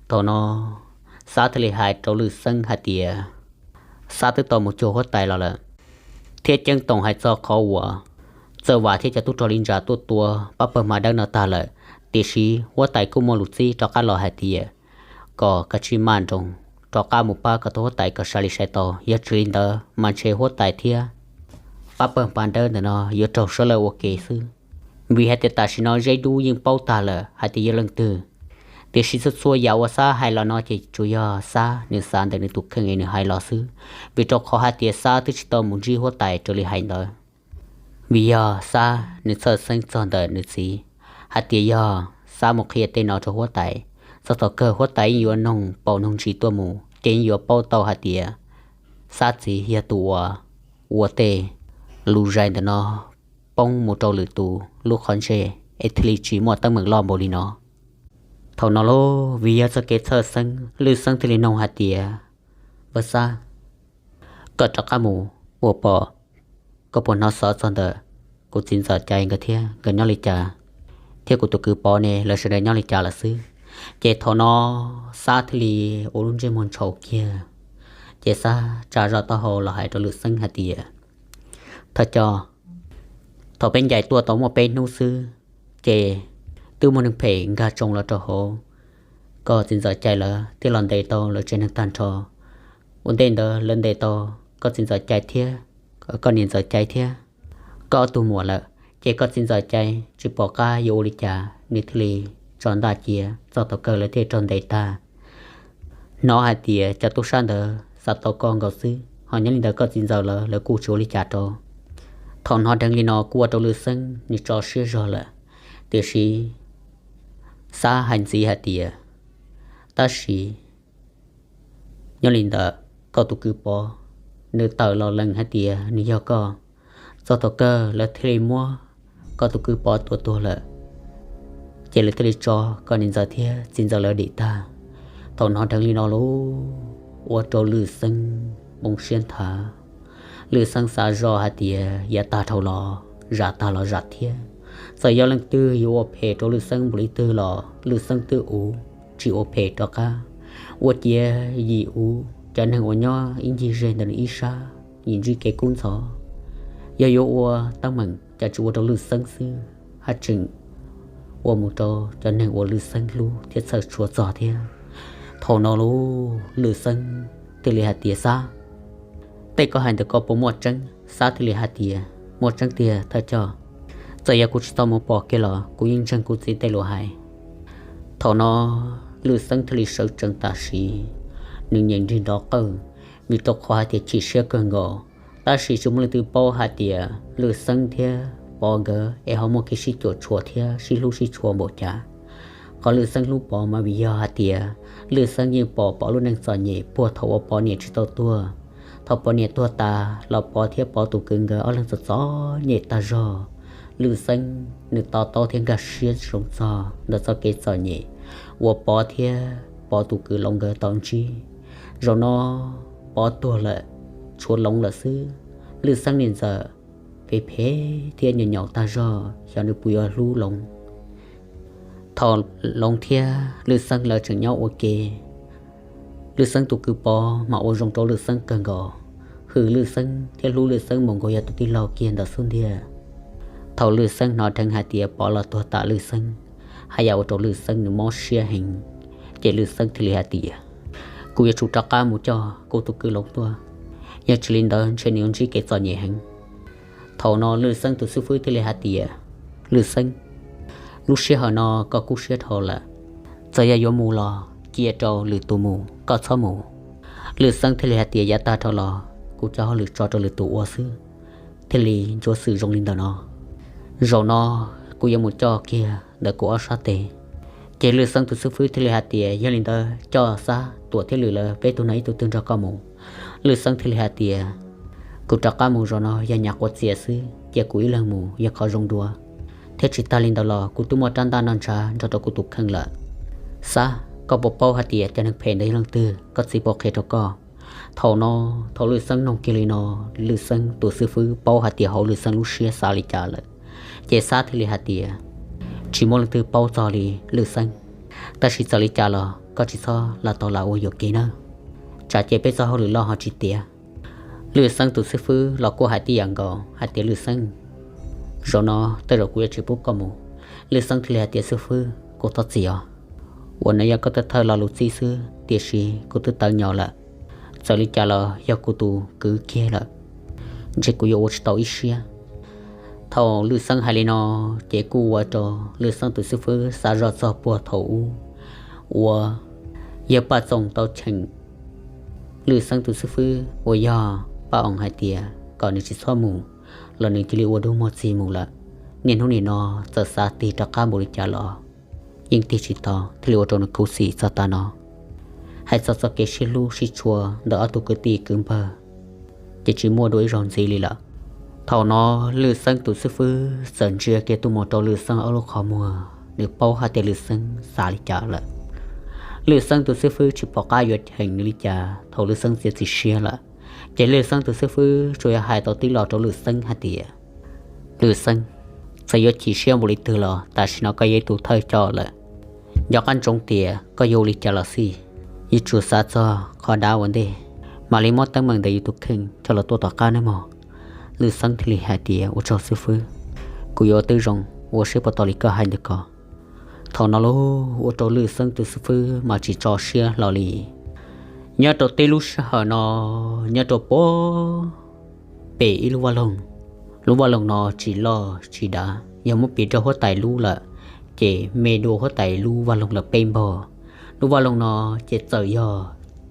Thaum no Xab thiaj li hais rau Lwj Xeeb hais tias Xab twb tau mus cuag huab tais los lawm, thiab ceeb toom hais txog qhov uas Txawj Vam thiab cov tub rog li ntsa tuaj tua pab pawg hma dawb no tag lawm, tiam sis huab tais kuj muaj lus txib rov qab los hais tias kom kav tsij maj nroos rov qab mus pab kom tau huab tais kom sai li sai tau, yog tsis li ntawd mas ntshe huab tais thiab pab pawg hma dawb ntawm no yuav raug sawv lawj ua ke xwb. Vim hais tias tam sim no Zeb Dub yeej paub tag lawm hais tias yog leej twg, tiam sis txhua txhua yam uas Xab hais los no ces tsuas yog Xab nws xav ntawm nws tus kheej es nws hais los xwb, vim rau qhov hais tias Xab twb tsis tau mus ntsib huab tais raws li hais ntawd. Vim yog Xab nws txhawj xeeb txog ntawm nws txiv hais tias yog Xab mus qhia tej no rau huab tais, txog thaum kawg huab tais yeej yuav noog paus noog ntsis tuaj mus ces yeej yuav paub tau hais tias Xab txiv yog tus uas ua tej lus zais ntawm no poob mus rau lwm tus lub qhov ntsej es thiaj li tsis muaj teeb meem loj npaum li no. Thaum no lauj, vim yog txoj kev txhawj xeeb, Lwj Xeeb thiaj li noog hais tias, Vaj Xab, koj rov qab mus ua pom, koj puas hnov xov txog ntawm kuv txiv ntxawm Cai nkawd thiab nkawd nyob li cas, thiab kuv tus kwv Pov ne lawv sawv daws nyob li cas lawm xwb? Ces thaum no Xab thiaj li ua lub ntsej muag ntshau kiag, ces Xab tsa zoj taub hau los hais rau Lwj Xeeb hais tias, Thawj coj, thaum peb ncaim tuaj tau muaj peb hnub xwb, ces twb muaj neeg phem nkag tsoo los rau hauv koj txiv ntxawm Cai lawv thiab los ntes tau lawv tsev neeg tag nrho. Ua ntej ntawd lawv ntes tau koj txiv ntxawm Cai thiab koj niam ntxawm Cai thiab koj ob tug muam lawm, ces koj txiv ntxawm Cai tsis pom qab yuav ua li cas nws thiaj li tso ntaj cia, txog thaum kawg lawv thiaj raug ntes tag. Hnov hais tias cov tub sab ntawd xav tau koj nkaus xwb, ho nyob li ntawd koj txiv ntxawm lawv, lawv kuj tsis ua li cas rau. Thaum hnov dheev li no kuj ua rau Lwj Xeeb nws tso siab zog lawm, tiam sis Xab hais ntxiv hais tias, Tab sis nyob li ntawd koj tus kwv Pov, nws tawm los lees hais tias nws yog koj, txog thaum kawg lawv thiaj li muab koj tus kwv Pov tua tuag lawm, ces lawv thiaj li tso koj niam ntxawm thiab txiv ntxawm lawv dim tag. Thaum hnov dheev li no lauj, ua rau Lwj Xeeb moo siab nthav. Lwj Xeeb xav zoj hais tias yav tag dhau los zam tag los zam thiab, txawm yog leej twg yuav ua phem rau Lwj Xeeb npaum li twg los Lwj Xeeb twb uv, tsis ua phem rov qab. Ua ciav yim uv cov neeg uas nyob ib ncig ze ntawm nws ib sab yim ntsib kev kub ntxhov. Yog yuav ua teeb meem cas tsis ua rau Lwj Xeeb xwb, haj tseem ua mus rau cov neeg uas Lwj Xeeb hlub thiab txhawj tshua txog thiab. Thaum no lauj, Lwj Xeeb thiaj li hais tias, Xab, tej koj hais ntawm koj puas muaj tseeb? Xab thiaj li hais tias, Muaj tseeb tiag thawj coj. Txawm yog kuv tsis tau mus pom kiag los kuv yeej ntseeg kuv txiv tej lus hais. Thaum no Lwj Xeeb thiaj li sawv tsees tam sim, nws nyeem nrig nrov qawj, vim rau qhov hais tias chim siab kawg nkaus. Tab sis tsis muaj leej twg paub hais tias Lwj Xeeb thiab Pov nkawd es ho muaj kev sib cuam tshuam thiab sib hlub sib tshua npaum cas. Qhov Lwj Xeeb hlub Pov mas vim yog hais tias Lwj Xeeb yeej pom Pov lub neej txom nyem puag thaum uas Pov niam tsis tau tuag. Thaum Pov niam tuag tas los Pov thiab Pov tus kwv nkawd ob leeg txom txom nyem tag zog. Lwj Xeeb nws to taub thiab nkag siab zoo txog ntawm txoj kev txom nyem uas Pov thiab Pov tus kwv Loov nkawd tau ntsib. Zaum no Pov tuag lawm, tshuav Loov lawm xwb. Lwj Xeeb niam ntxawm phem phem thiab nyaum nyaum tag zog, xyov nws puas yuav hlub Loov. Thaum Loov thiab Lwj Xeeb lawv tseem nyob ua ke, Lwj Xeeb tus kwv Pov mas ua zoo rau Lwj Xeeb kawg nkaus, hwm Lwj Xeeb thiab hlub Lwj Xeeb mus nkaus yog tus tij laug kiag ntawm xub ntiag. Thaum Lwj Xeeb hnov dheev hais tias Pov los tuag tam Lwj Xeeb, haj yam ua rau Lwj Xeeb nws mob siab heev, ces Lwj Xeeb thiaj li hais tias, Kuv yuav tsum rov qab mus coj kuv tus kwv Loov tuaj, yog tsis li ntawd ntshe nws yuav ntsib kev txom nyem heev. Thaum no Lwj Xeeb tus xib fwb thiaj li hais tias, Lwj Xeeb, lub sij hawm no koj kub siab dhau lawm, txawm yog yuav mus los cia rau lwm tus mus, koj txhob mus. Lwj Xeeb thiaj li hais tias, yav tag dhau los kuv cov hauj lwm tso rau lwm tus ua xwb, thiaj li ntsuav xwm zoo li ntawm no. Zaum no kuv yuav mus coj kiag ntawm kuv ob sab tes. Ces Lwj Xeeb tus xib fwb thiaj li hais tias, yog li ntawd coj Xab, Tuam thiab Lwm lawv peb tug no ib tug twg nrog koj mus. Lwj Xeeb thiaj li hais tias, kuv rov qab mus zaum no yog nyas quav txias xwb, cia kuv ib leeg mus yog qhov zoo dua, thiab tsis tag li ntawd los kuv twb muaj rab ntaj noj ntshav nrog rau kuv tus kheej lawm. Xab, koj puas paub hais tias cov neeg phem ntawd yog leej twg? Koj txiv puas qhia rau koj? Thaum no, thaum Lwj Xeeb noog kiag li no, Lwj Xeeb tus xib fwb paub hais tias hauv Lwj Xeeb lub siab xav li cas lawm. Ces Xab thiaj li hais tias, tsis muaj leej twg paub txog li Lwj Xeeb, tab sis txawm li cas los koj tsis txhob lam tau lam ua yuam kev nawb, tsam ces peb txoj hauj lwm loj ho tsis tiav. Lwj Xeeb tus xib fwb los kuj hais tib yam nkaus hais tias, Lwj Xeeb, zaum no tej zaum kuv yuav tsis pub koj mus. Lwj Xeeb thiaj li hais tias, xib fwb, kuv thov txim os, uas no yog koj thawj thawj lo lus txib xwb, tiam sis kuv twb tawv nyos lawm, txawm li cas los yog kuv tus kwv kiag lawm, ntshe kuv yuav ua tsis tau ib siab. Thaum Lwj Xeeb hais li no, ces kuj ua rau Lwj Xeeb tus xib fwb xav zoj txog puag thaum ub uas yawg Paj Txoos tau cheem Lwj Xeeb tus xib fwb uas yog Paj Oos hais tias kom nws tsis txhob mus, los nws cia li ua dub muag txig mus lawm. Niaj hnub nim no txawm xav tig rov qab npaum li cas los yeej tig tsis tau, thiaj li ua rau nws khuv xim txog tav no. Hais txog txoj kev sib hlub sib tshua ntawm ob tug kwv tij kwv npawg ces tsis muaj dua ib zaug ntxiv li lawm. Thaum no Lwj Xeeb tus xib fwb txawm ntsia kiag tuaj mus rau Lwj Xeeb ob lub qhov muag, nws paub hais tias Lwj Xeeb xav li cas lawm. Lwj Xeeb tus xib fwb tsis pom qab yuav cheem nws li cas thaum Lwj Xeeb txiav txim siab lawm. Ces Lwj Xeeb tus xib fwb tsuas yog hais tau tib lo rau Lwj Xeeb hais tias, Lwj Xeeb, txawm yuav chim siab npaum li twg los tam sim no koj yog ib tug thawj coj lawm. Nco qab ntsoov tias koj yuav ua li cas los xij, yuav tsum xav txog qhov dav ua ntej, mam li muab teeb meem ntawm yus tus kheej coj los tuaj tom qab nawb mog. Lwj Xeeb thiaj li hais tias, ua tsaug xib fwb, kuv yuav ua tib zoo ua siab puas tau li koj hais ntawd ko. Thaum no lauj, ua rau Lwj Xeeb tus xib fwb mas tsis tso siab hlo li. Nyob rau tib lub sij hawm no, nyob rau puag pem ib lub vaj loog, lub vaj loog no tsis loj tsis dav, yog muab piv rau huab tais lub lawm ces me dua huab tais lub vaj loog lawm peb npaug. Lub vaj loog no ces txawm yog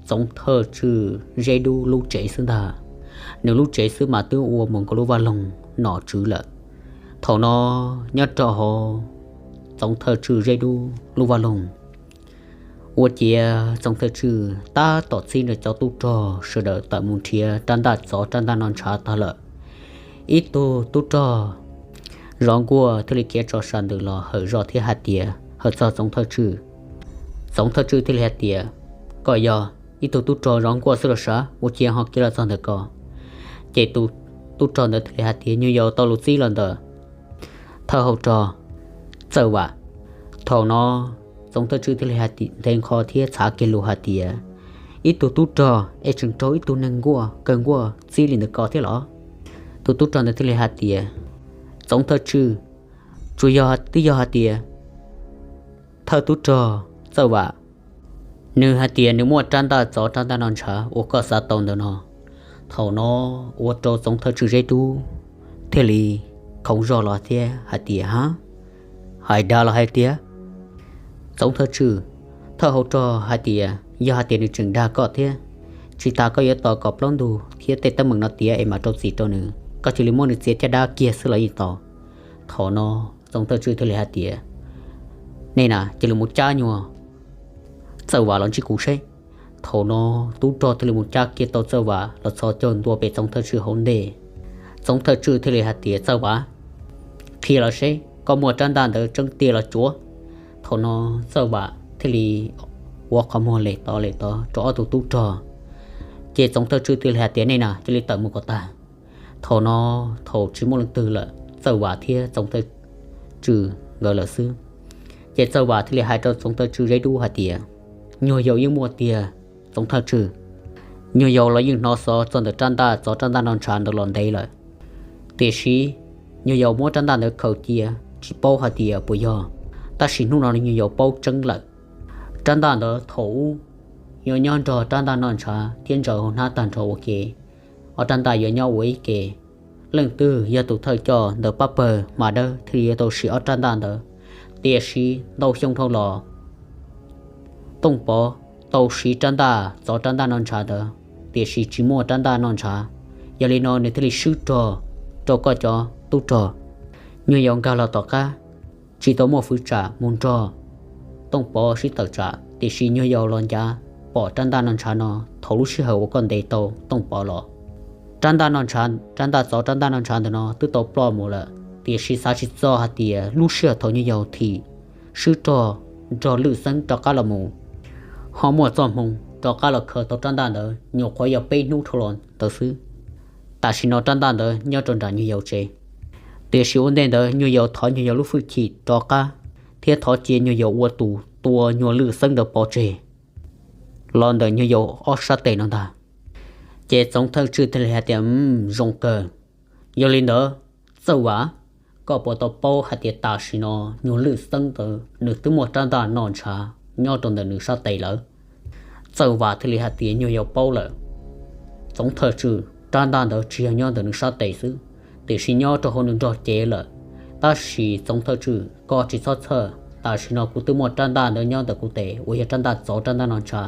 Txoov Thawj Tswj Zeb Dub lub tsev xwb ntag. Nws lub tsev xwb mas twb ua mus nkaus lub vaj loog nom tswv lawm. Thaum no nyob rau hauv Txoov Thawj Tswj Zeb Dub lub vaj loog, ua ciav Txoov Thawj Tswj tab tom txib nws cov tub rog sawv daws tawm mus nrhiav rab ntaj tsov rab ntaj noj ntshav tag lawm. Ib tug tub rog zov nkuaj thiaj li khiav tso sam ntws los hawm zog thiab hais tias, hawm txog Txoov Thawj Tswj. Txoov Thawj Tswj thiaj li hais tias, koj yog ib tug tub rog zov nkuaj xwb los sav, ua ciav ho khiav los txog ntawm ko? Ces tus tub rog ntawd thiaj li hais tias, nyuag yaus tau lus txib los ntawm thawj hauv rog Txawj Vam. Thaum no Txoov Thawj Tswj thiaj li hais tias, nthe nqho thiab txhav kiag lus hais tias, ib tug tub rog es tseem raug ib tug neeg nkuaj kawg nkuaj txib li ntawd ko thiab los? Tus tub rog ntawd thiaj li hais tias, Txoov Thawj Tswj, tsuas yog twb yog hais tias thawj tub rog Txawj Vam nws hais tias nws muaj rab ntaj tsov rab ntaj noj ntshav uas koj xav tau ntawm no. Thaum no ua rau Txoov Thawj Tswj Zeb Dub thiaj li khoov zog los thiab hais tias, ha, hais dag los hais tiag? Txoov Thawj Tswj, thawj hauv rog hais tias yog hais tias nws tseem dag koj thiab, tsis tas koj yuav tos kom plaub ntug thiab tej teeb meem no tiav es mam rau txim rau nws, koj cia li muab nws txiav caj dab kiag xwb los yeej tau. Thaum no Txoov Thawj Tswj thiaj li hais tias, nej na cia li mus cab nyuag Txawj Vam los ntsib kuv seb. Thaum no tub rog thiaj li mus cab kiag tau Txawj Vam los txhos caug ntua pem Txoov Thawj Tswj hauv ntej. Txoov Thawj Tswj thiaj li hais tias, Txawj Vam, qhia los seb koj muaj rab ntaj ntawd tseeb tiag los cuav. Thaum no Txawj Vam thiaj li ua qhov muag lem tod lem tod rau ob tug tub rog. Ces Txoov Thawj Tswj thiaj li hais tias, nej na cia li tawm mus kom tag. Thaum no, thaum tsis muaj leej twg lawm, Txawj Vam thiab Txoov Thawj Tswj nkawd lawm xwb, ces Txawj Vam thiaj li hais rau Txoov Thawj Tswj Zeb Dub hais tias, nyuag yaus yeej muaj tiag Txoov Thawj Tswj, nyuag yaus los yeej hnov xov txog ntawm rab ntaj tsov rab ntaj noj ntshav ntawd los ntev lawm. Tiam sis nyuag yaus muab rab ntaj ntawd khaws cia tsis paub hais tias puas yog, tab sis hnub no nyuag yaus paub tseeb lawm. Rab ntaj ntawd thaum ub yuav nyob nrog rab ntaj noj ntshav thiab ntsaws hauv hnab tag nrho ua ke, ob rab ntaj yuav nyob ua ib ke. Leej twg yog tus thawj coj ntawm pab pawg hma dawb thiaj li yuav tau siv ob rab ntaj ntawd. Tiam sis ntau xyoo dhau los, Tooj Pov tau siv rab ntaj txov rab ntaj noj ntshav ntawd, tiam sis tsis muaj rab ntaj noj ntshav. Yog li no nws thiaj li swb rog rau koj cov tub rog. Nyuag yaus nkag los tom qab, tsis tau muaj fwv tsam mus nrog Tooj Pov sib tawm tsam, tiam sis nyuag yaus los ncav pom rab ntaj noj ntshav no thaum lub sij hawm uas koj ntes tau Tooj Pov los. Rab ntaj noj ntshav, rab ntaj txov rab ntaj noj ntshav ntawm no twb tau ploj mus lawm, tiam sis xav tsis txog hais tias lub sij hawm thaum nyuag yaus thim swb rog nrog Lwm Xeeb rov qab los mus, ho muaj txoj hmoo rov qab los khaws tau rab ntaj ntawd nyuam qhuav yog peb hnub dhau los ntawd xwb. Tam sim no rab ntaj ntawd nyob rau nram nyuag yaus tsev, tiam sis ua ntej ntawd nyuag yaus thov nyuag yaus lub fwj chim rov qab, thiab thov cia nyuag yaus ua tus tua nyuag Lwm Xeeb ntawd pov tseg los ntawm nyuag yaus ob sab tes no ntag. Ces Txoov Thawj Tswj thiaj li hais tias, Zoo kawg. Yog li ntawd, Txawj Vam, koj puas tau paub hais tias tam sim no nyuag Lwm Xeeb ntawd nws twb muaj rab ntaj noj ntshav nyob rau ntawm nws sab tes lawm? Txawj Vam thiaj li hais tias, Nyuag yaus paub lawm, Txoov Thawj Tswj, rab ntaj ntawd tsis yog nyob ntawm nws sab tes xwb, tiam sis nyob rau hauv nws nrog cev lawm. Tab sis Txoov Thawj Tswj, koj tsis txhob txhawj, tam sim no kuv twb muaj rab ntaj ntawd nyob ntawm kuv tes uas yog rab ntaj txov rab ntaj noj ntshav.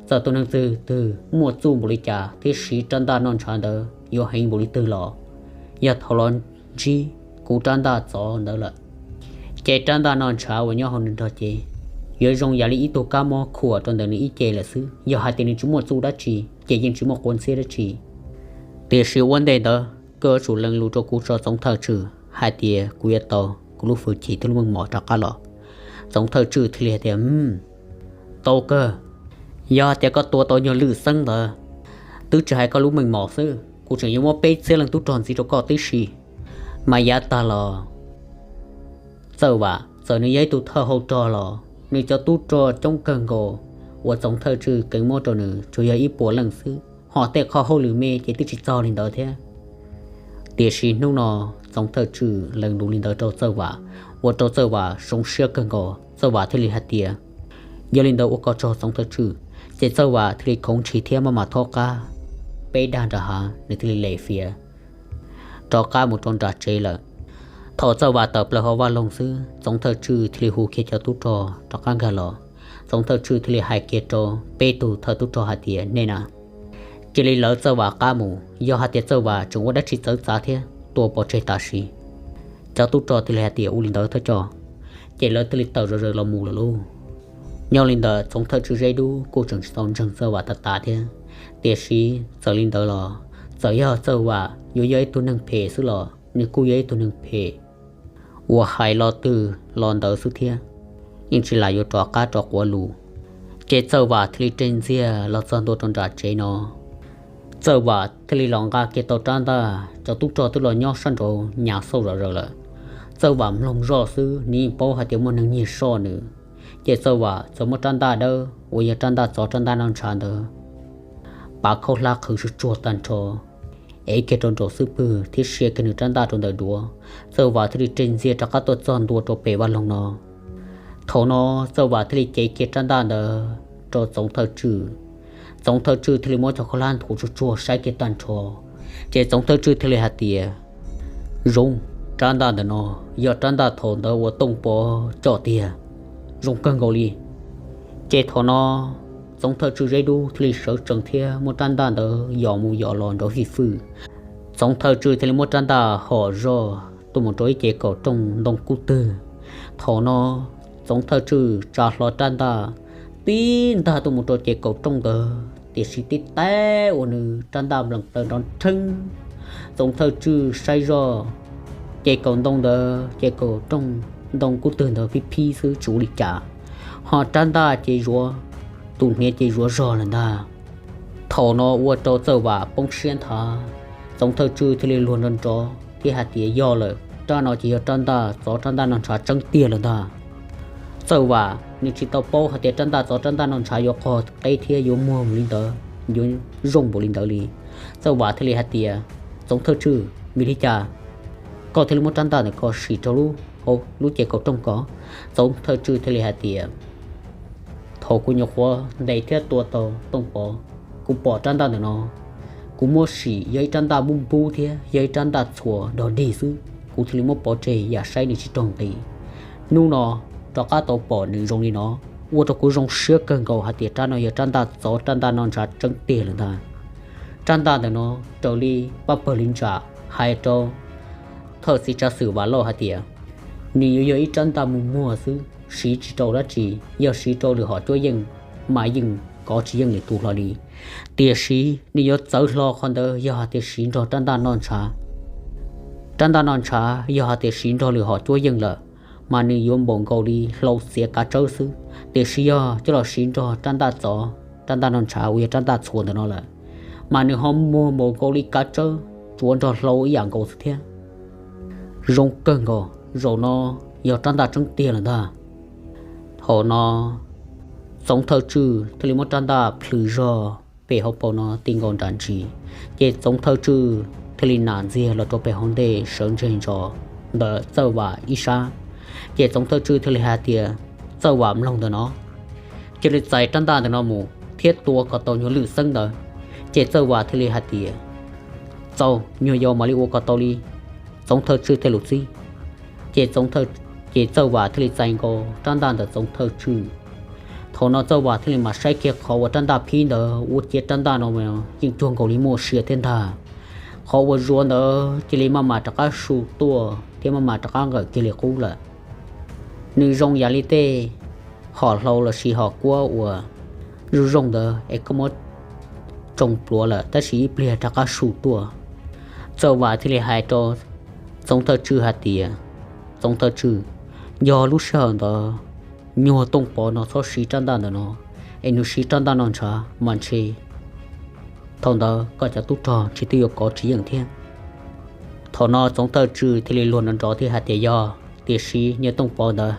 Txawm tus neeg twg twg muaj txuj npaum li cas thiab siv rab ntaj noj ntshav ntawd yuav heev npaum li twg los, yog thaum los ntsib kuv rab ntaj txov ntawd lawm, ces rab ntaj noj ntshav uas nyob hauv nws nrog cev yuav zoo yam li ib tug kab mob khuam rau ntawm nws ib ce lawm xwb. Yog hais tias nws tsis muaj txuj dab tsi ces yeej tsis muaj quav ntxhiab dab tsi. Tiam sis ua ntej ntawd koj yuav tsum lees lus rau kuv tso Txoov Thawj Tswj hais tias kuv yuav tau kuv lub fwj chim thiab lub meej mom rov qab los. Txoov Thawj Tswj thiaj li hais tias, Tau kawg. Yog hais tias koj tua tau nyuag Lwm Xeeb ntawd, twb tsis hais koj lub meej mom xwb, kuv tseem yuav muab peb txhiab leej tub rog ntxiv rau koj tib si. Mas yav tag los Txawj Vam txawm nws yog ib tug thawj hauv rog los nws cov tub rog coob kawg nkaus uas Txoov Thawj Tswj keev muab rau nws tsuas yog ib puas leej xwb, ho tej qhov hauj lwm me ces twb tsis txog li ntawd thiab. Tiam sis hnub no Txoov Thawj Tswj lees lus li ntawd rau Txawj Vam, ua rau Txawj Vam zoo siab kawg nkaus. Txawj Vam thiaj li hais tias, Yog li ntawd ua koj tsaug Txoov Thawj Tswj. Ces Txawj Vam thiaj li khoov ntshis thiab maj mam thob qab peb dag nram hav, nws thiaj li lem fiav rov qab mus rau nram tsev lawm. Thaum Txawj Vam tawm plaws hauv vaj loog xwb, Txoov Thawj Tswj thiaj li hu kiag cov tub rog rov qab nkag los. Txoov Thawj Tswj thiaj li hais kiag rau peb tug thawj tub rog hais tias, Nej na, cia li lawv Txawj Vam qab mus, yog hais tias Txawj Vam tseem ua dab tsi txawv txav thiab tua pov tseg tam sim, cov tub rog thiaj li hais tias, Ua li ntawd thawj coj. Ces lawv thiaj li tawm zom zaws los mus lawm lauj. Nyob li ntawd Txoov Thawj Tswj Zeb Dub kuj tseem tsis tau ntseeg Txawj Vam tas tas thiab, tiam sis txawm li ntawd los txawm yog Txawj Vam yuav yog ib tug neeg phem xwb los nws kuj yog ib tug neeg phem uas hais lo twg los ntawd xwb thiab, yeej tsis lam yuav rov qab rov quav lus. Ces Txawj Vam thiaj li reg ntxiag los txog ntua rau nram tsev no. Txawj Vam thiaj li los nqa kiag tau rab ntaj, cov tub rog twb los nyob sab nraud nyav xauj zom zaws lawm. Txawj Vam mloog zoj xwb nws yeej paub hais tias muaj neeg nyiag soj nws. Ces Txawj Vam txawm muab rab ntaj dawb uas yog rab ntaj txov rab ntaj noj ntshav ntawd pav khaub hlab qhwv tsuag tsuag tag nrho, ev kiag rau nraum xub pwg thiab sia kiag nws rab ntaj rau ntawm duav. Txawj Vam thiaj li reg ntxiag rov qab tuaj txog ntua rau pem vaj loog no. Thaum no Txawj Vam thiaj li cev kiag rab ntaj ntawd rau Txoov Thawj Tswj. Txoov Thawj Tswj thiaj li muab cov khaub hlab nthuav tsuag tsuag saib kiag tag nrho. Ces Txoov Thawj Tswj thiaj li hais tias, Zoo, rab ntaj ntawm no yog rab ntaj thaum ntawd uas Tooj Pov coj tiag, zoo kawg nkaus li. Ces thaum no Txoov Thawj Tswj Zeb Dub thiaj li sawv tsees thiab muab rab ntaj ntawd yos mus yos los nrov fij fwj. Txoov Thawj Tswj thiaj li muab rab ntaj hom zoj tuaj mus rau ib ce kaum rooj ntoo kub twg. Thaum no Txoov Thawj Tswj tsa hlo rab ntaj tib ntaj tuaj mus rau ce kaum rooj ntawd, tiam sis tib teb uas nws rab ntaj nplees plaws nrov nrheeb. Txoov Thawj Tswj saib zoj, ce kaum ntoo ntawd, ce kaum rooj ntoo kub twg ntawd phib phib xwb tsis ua li cas, ho rab ntaj ces zuav, tus hniav ces zuav zog lawm ntag. Thaum no ua rau Txawj Vam poob siab nthav, Txoov Thawj Tswj thiaj li luag nrov nrov thiab hais tias, Yog lawm, rab no ces yog rab ntaj txov rab ntaj noj ntshav tseeb tiag lawm ntag. Txawj Vam nws tsis tau paub hais tias rab ntaj txov rab ntaj noj ntshav yuav qog qeb thiab yuav muag li ntawd, yuav zoo npaum li ntawd li. Txawj Vam thiaj li hais tias, Txoov Thawj Tswj, vim li cas koj thiaj li muab rab ntaj ntawm ko sim rau lub hauv lub ce kaum rooj ko? Txoov Thawj Tswj thiaj li hais tias, Thaum kuv nyuam qhuav ntes thiab tua tau Tooj Pov, kuv pom rab ntaj ntawm no, kuv muab sim yog ib rab ntaj npub npub thiab yog ib rab ntaj txhuas dog dig xwb, kuv thiaj li muab pov tseg yam saib nws tsis raug nqi. Hnub no rov qab tau pom nws zoo li no, ua rau kuv zoo siab kawg nkaus hais tias rab no yog rab ntaj tsov, rab ntaj noj ntshav tseeb tiag lawm ntag. Rab ntaj ntawm no raws li pab pawg li ntsam hais rau thawj txiv tsav xwm Vam Lauj hais tias nws yuav yog ib rab ntaj mus muag xwb, siv tsis rau dab tsi, yog siv rau lwm hom cuab yeej mas yeej kov tsis yeej lwm tus hlo li. Tiam sis nws yuav txawv hlo qhov ntawd yog hais tias siv nrog rab ntaj noj ntshav. Rab ntaj noj ntshav yog hais tias siv nrog lwm hom cuab yeej lawm, mas nws yuav npaum nkaus li hlau txiav kav tsawb xwb. Tiam sis yog coj los siv nrog rab ntaj tsov, rab ntaj noj ntshav uas yog rab ntaj txhuas ntawm no lawm, mas nws ho muag npaum nkaus li kav tsawb tsuav nrog hlau ib yam nkaus xwb thiab. Zoo kawg nkaus, zaum no yog rab ntaj tseeb tiag lawm ntag. Thaum no Txoov Thawj Tswj thiaj li muab rab ntaj plhws zog pem hauv paus no ti nkaus nram ntsis, ces Txoov Thawj Tswj thiaj li nam ntxiag los rau pem hauv ntej sawv ntseg ntsos ntawm Txawj Vam ib sab. Ces Txoov Thawj Tswj thiaj li hais tias, Txawj Vam, mloog ntawm no, cia li txais rab ntaj ntawm no mus thiab tua kom tau nyuag Lwm Xeeb ntawd. Ces Txawj Vam thiaj li hais tias, Txaus, nyuag yaus mam li ua kom tau li Txoov Thawj Tswj tej lus txib. Ces Txoov Thawj, ces Txawj Vam thiaj li txais nkaus rab ntaj ntawm Txoov Thawj Tswj. Thaum no Txawj Vam thiaj li mam saib kiag qhov uas rab ntaj phib ntawd, ua ciav rab ntaj no yeej cuag nkaus li muaj sia thiab ntag. Qhov uas zuav ntawd cia li maj mam rov qab su tuaj thiab maj mam rov qab nqawm kiag li qub lawm. Nws zoo yam li tej hom hlau lossis hom kuab uas zoo zoo ntawd es koj muab tsoo pluav lawm tab sis ib pliag rov qab su tuaj. Txawj Vam thiaj li hais rau Txoov Thawj Tswj hais tias, Txoov Thawj Tswj, yog lub sij hawm ntawd nyuag Tooj Pov no txhob siv rab ntaj ntawm no, es nws siv rab ntaj noj ntshav mas ntshe thaum ntawd koj cov tub rog ntshe twb yuav kov tsis yeej thiab. Thaum no Txoov Thawj Tswj thiaj li luag nrov nrov thiab hais tias, Yog, tiam sis nyuag Tooj Pov ntawd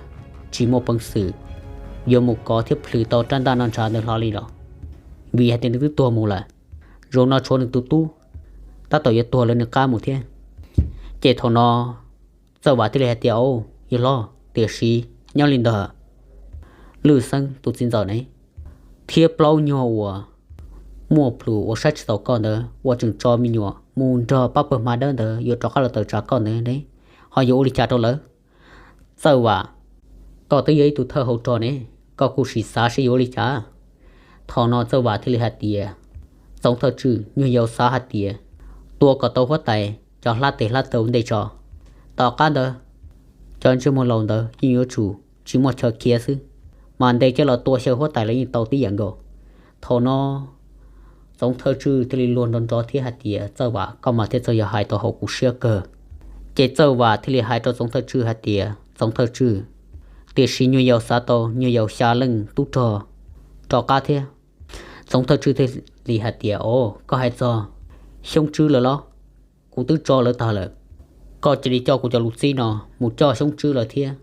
tsis muaj peev xwm yuav mus kov thiab plhws tau rab ntaj noj ntshav ntawd hlo li los, vim hais tias nws twb tuag mus lawm. Zaum no tshuav nws tus tub tab tom yuav tuag lawv nws qab mus thiab. Ces thaum no Txawj Vam thiaj li hais tias, Au, yawg hlob, tiam sis nyob li ntawd Lwm Xeeb tus txiv ntxawm ne, thiab plaub nyuag uas muaj plhus uas saib tsis taus koj ntawd uas tseem tso me nyuam mus nrog pab pawg hma dawb ntawd yuav rov qab los tawm tsam koj ntawd ne, ho yuav ua li cas rau lawv? Txawj Vam, koj twb yog ib tug thawj hauv rog ne, koj kuj sim xav seb yuav ua li cas. Thaum no Txawj Vam thiaj li hais tias, Txoov Thawj Tswj, nyuag yaus xav hais tias tua kom tau huab tais cov hlab tes hlab taw ntej tso. Tom qab ntawd cov ntsej muag laus ntawd yeej yuav tsum tsis muaj chaw khiav xwb, mas ntes coj los tua xyaw huab tais los yeej tau tib yam nkaus. Thaum no Txoov Thawj Tswj thiaj li luag nrov nrov thiab hais tias, Txawj Vam, koj mas thiaj txawj yog hais tau haum kuv siab kawg. Ces Txawj Vam thiaj li hais rau Txoov Thawj Tswj hais tias, Txoov Thawj Tswj, tiam sis nyuag yaus xav tau nyuag yaus xya leej tub rog rov qab thiab. Txoov Thawj Tswj thiaj li hais tias, Au, koj hais txog Xyoob Tswb lawm los? Kuv twb tso lawv tag lawm. Koj cia li coj kuv cov lus txib no mus coj Xyoob Tswb lawv thiab.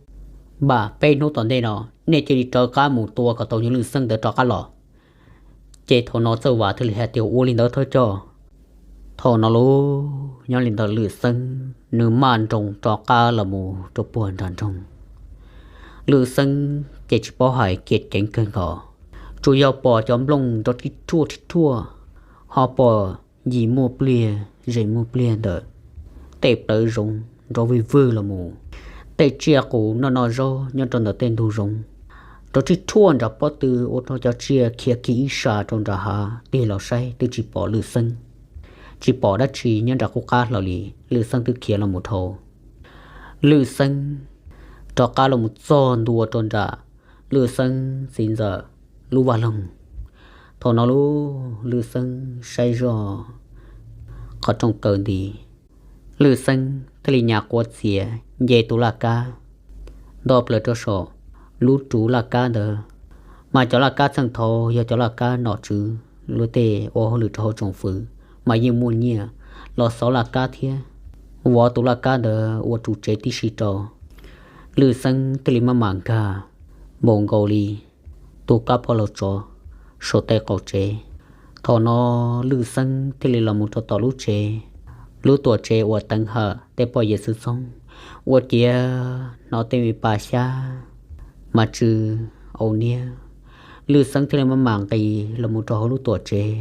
Npam peb hnub tom ntej no nej cia li rov qab mus tua kom tau nyuag Lwm Xeeb ntawd rov qab los. Ces thaum no Txawj Vam thiaj li hais tias, Ua li ntawd thawj coj. Thaum no lauj, nyob li ntawd Lwm Xeeb nws maj nroos rov qab los mus rau puag nram nroog. Lwm Xeeb ces tsis paub hais kiag, ceev kawg nkaus, tsuas yog pom cov nplooj nrov rhib rhuaj rhib rhuaj, ho pom yim muaj pliag zeem muaj pliag ntawm tej plawv zoov nrov vwj vwj los mus. Tej tsiaj qus noj noj zaub nyob rau ntawm tej ntug zoov nrov rhib rhuaj nram pob tw ua rau cov tsiaj khiav kiag ib sab rau nram hav tig los saib twb tsis pom Lwm Xeeb, tsis pom dab tsi nyob nram qub qab hlo li. Lwm Xeeb twb khiav los mus dhau. Lwm Xeeb rov qab los mus txog ntua rau nram Lwm Xeeb txiv ntxawm lub vaj loog. Thaum no lauj, Lwm Xeeb saib zoj qhov rooj kaw nti, Lwm Xeeb thiaj li nyas quav txiav nce tus laj kab nto plaws rau saum lub ruv laj kab ntawd. Mas cov laj kab txheej thaud yog cov laj kab nom tswv luag tej ua hauj lwm rau hauv tsoom fwv mas yeej muaj nyiaj los xov laj kab thiab vov tus laj kab ntawd ua ru tsev tib si rau. Lwm Xeeb thiaj li maj mam nkag npaum nkaus li tus kab poj laug tsov saum tej qaum tsev. Thaum no Lwm Xeeb thiaj li los mus rau tom lub tsev, lub tuam tsev uas teev hawm tej poj yawm xwm txoob, ua ciav hnov tej me pas xyab mas tsw au niab. Lwm Xeeb thiaj li maj mam nqis los mus rau hauv lub tuam tsev.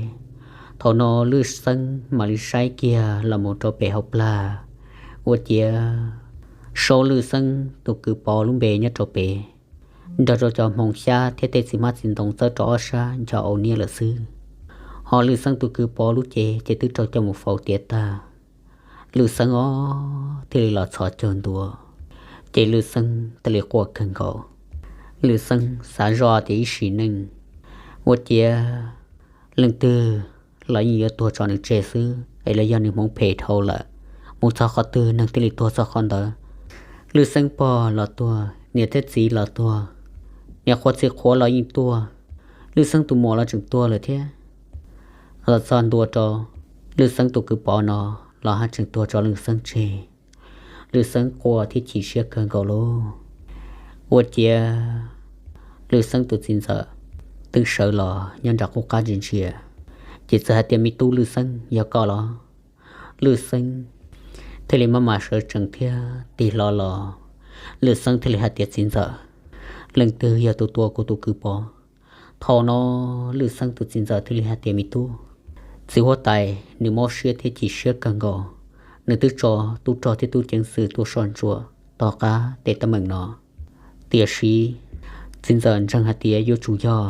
Thaum no Lwm Xeeb mam li saib kiag los mus rau pem hauv plag, ua ciav sau Lwm Xeeb tus kwv Pov lub npe nyob rau pem. nrog rau cov hmoov xyab thiab tej txiv hmab txiv ntoo txawb rau ob sab ncho au niab lawm xwb. Ho Lwj Xeeb tus kwv Pov lub cev ces twb raug coj mus faus tiav tag. Lwj Xeeb os thiaj li los txhos caug ntua, ces Lwj Xeeb thiaj li quaj kawg nkaus. Lwj Xeeb xav zoj tias ib sim neej ua ciav leej twg los yeej yuav tuag tso nws tseg xwb es los yog nws hmoov phem dhau lawm, mus txog qhov twg neeg thiaj li tuag txog qhov ntawd. Lwj Xeeb pog los tuag, niam thiab txiv los tuag, niam qhuav txiv qhuav los yeej tuag, Lwj Xeeb tus muam los tseem tuag lawm thiab. Los txog ntua rau Lwj Xeeb tus kwv Pov no los haj tseem tuag tso Lwj Xeeb tseg. Lwj Xeeb quaj thiab chim siab kawg nkaus lauj. Ua ciav Lwj Xeeb tus txiv ntxawm twb sawv los nyob nram qub qab ntsia ntsia, ces txawm hais tias, Me tub Lwj Xeeb, yog koj los? Lwj Xeeb thiaj li maj mam sawv tsees thiab tig hlo los. Lwj Xeeb thiaj li hais tias, Txiv ntxawm, leej twg yog tus tua kuv tus kwv Pov? Thaum no Lwj Xeeb tus txiv ntxawm thiaj li hais tias, Me tub, txiv huab tais nws mob siab thiab chim siab kawg nkaus, nws twb tso tub rog thiab tub ceev xwm tuaj soj ntsuam tom qab tej teeb meem no. Tiam sis txiv ntxawm ntseeg hais tias yuav tsum yog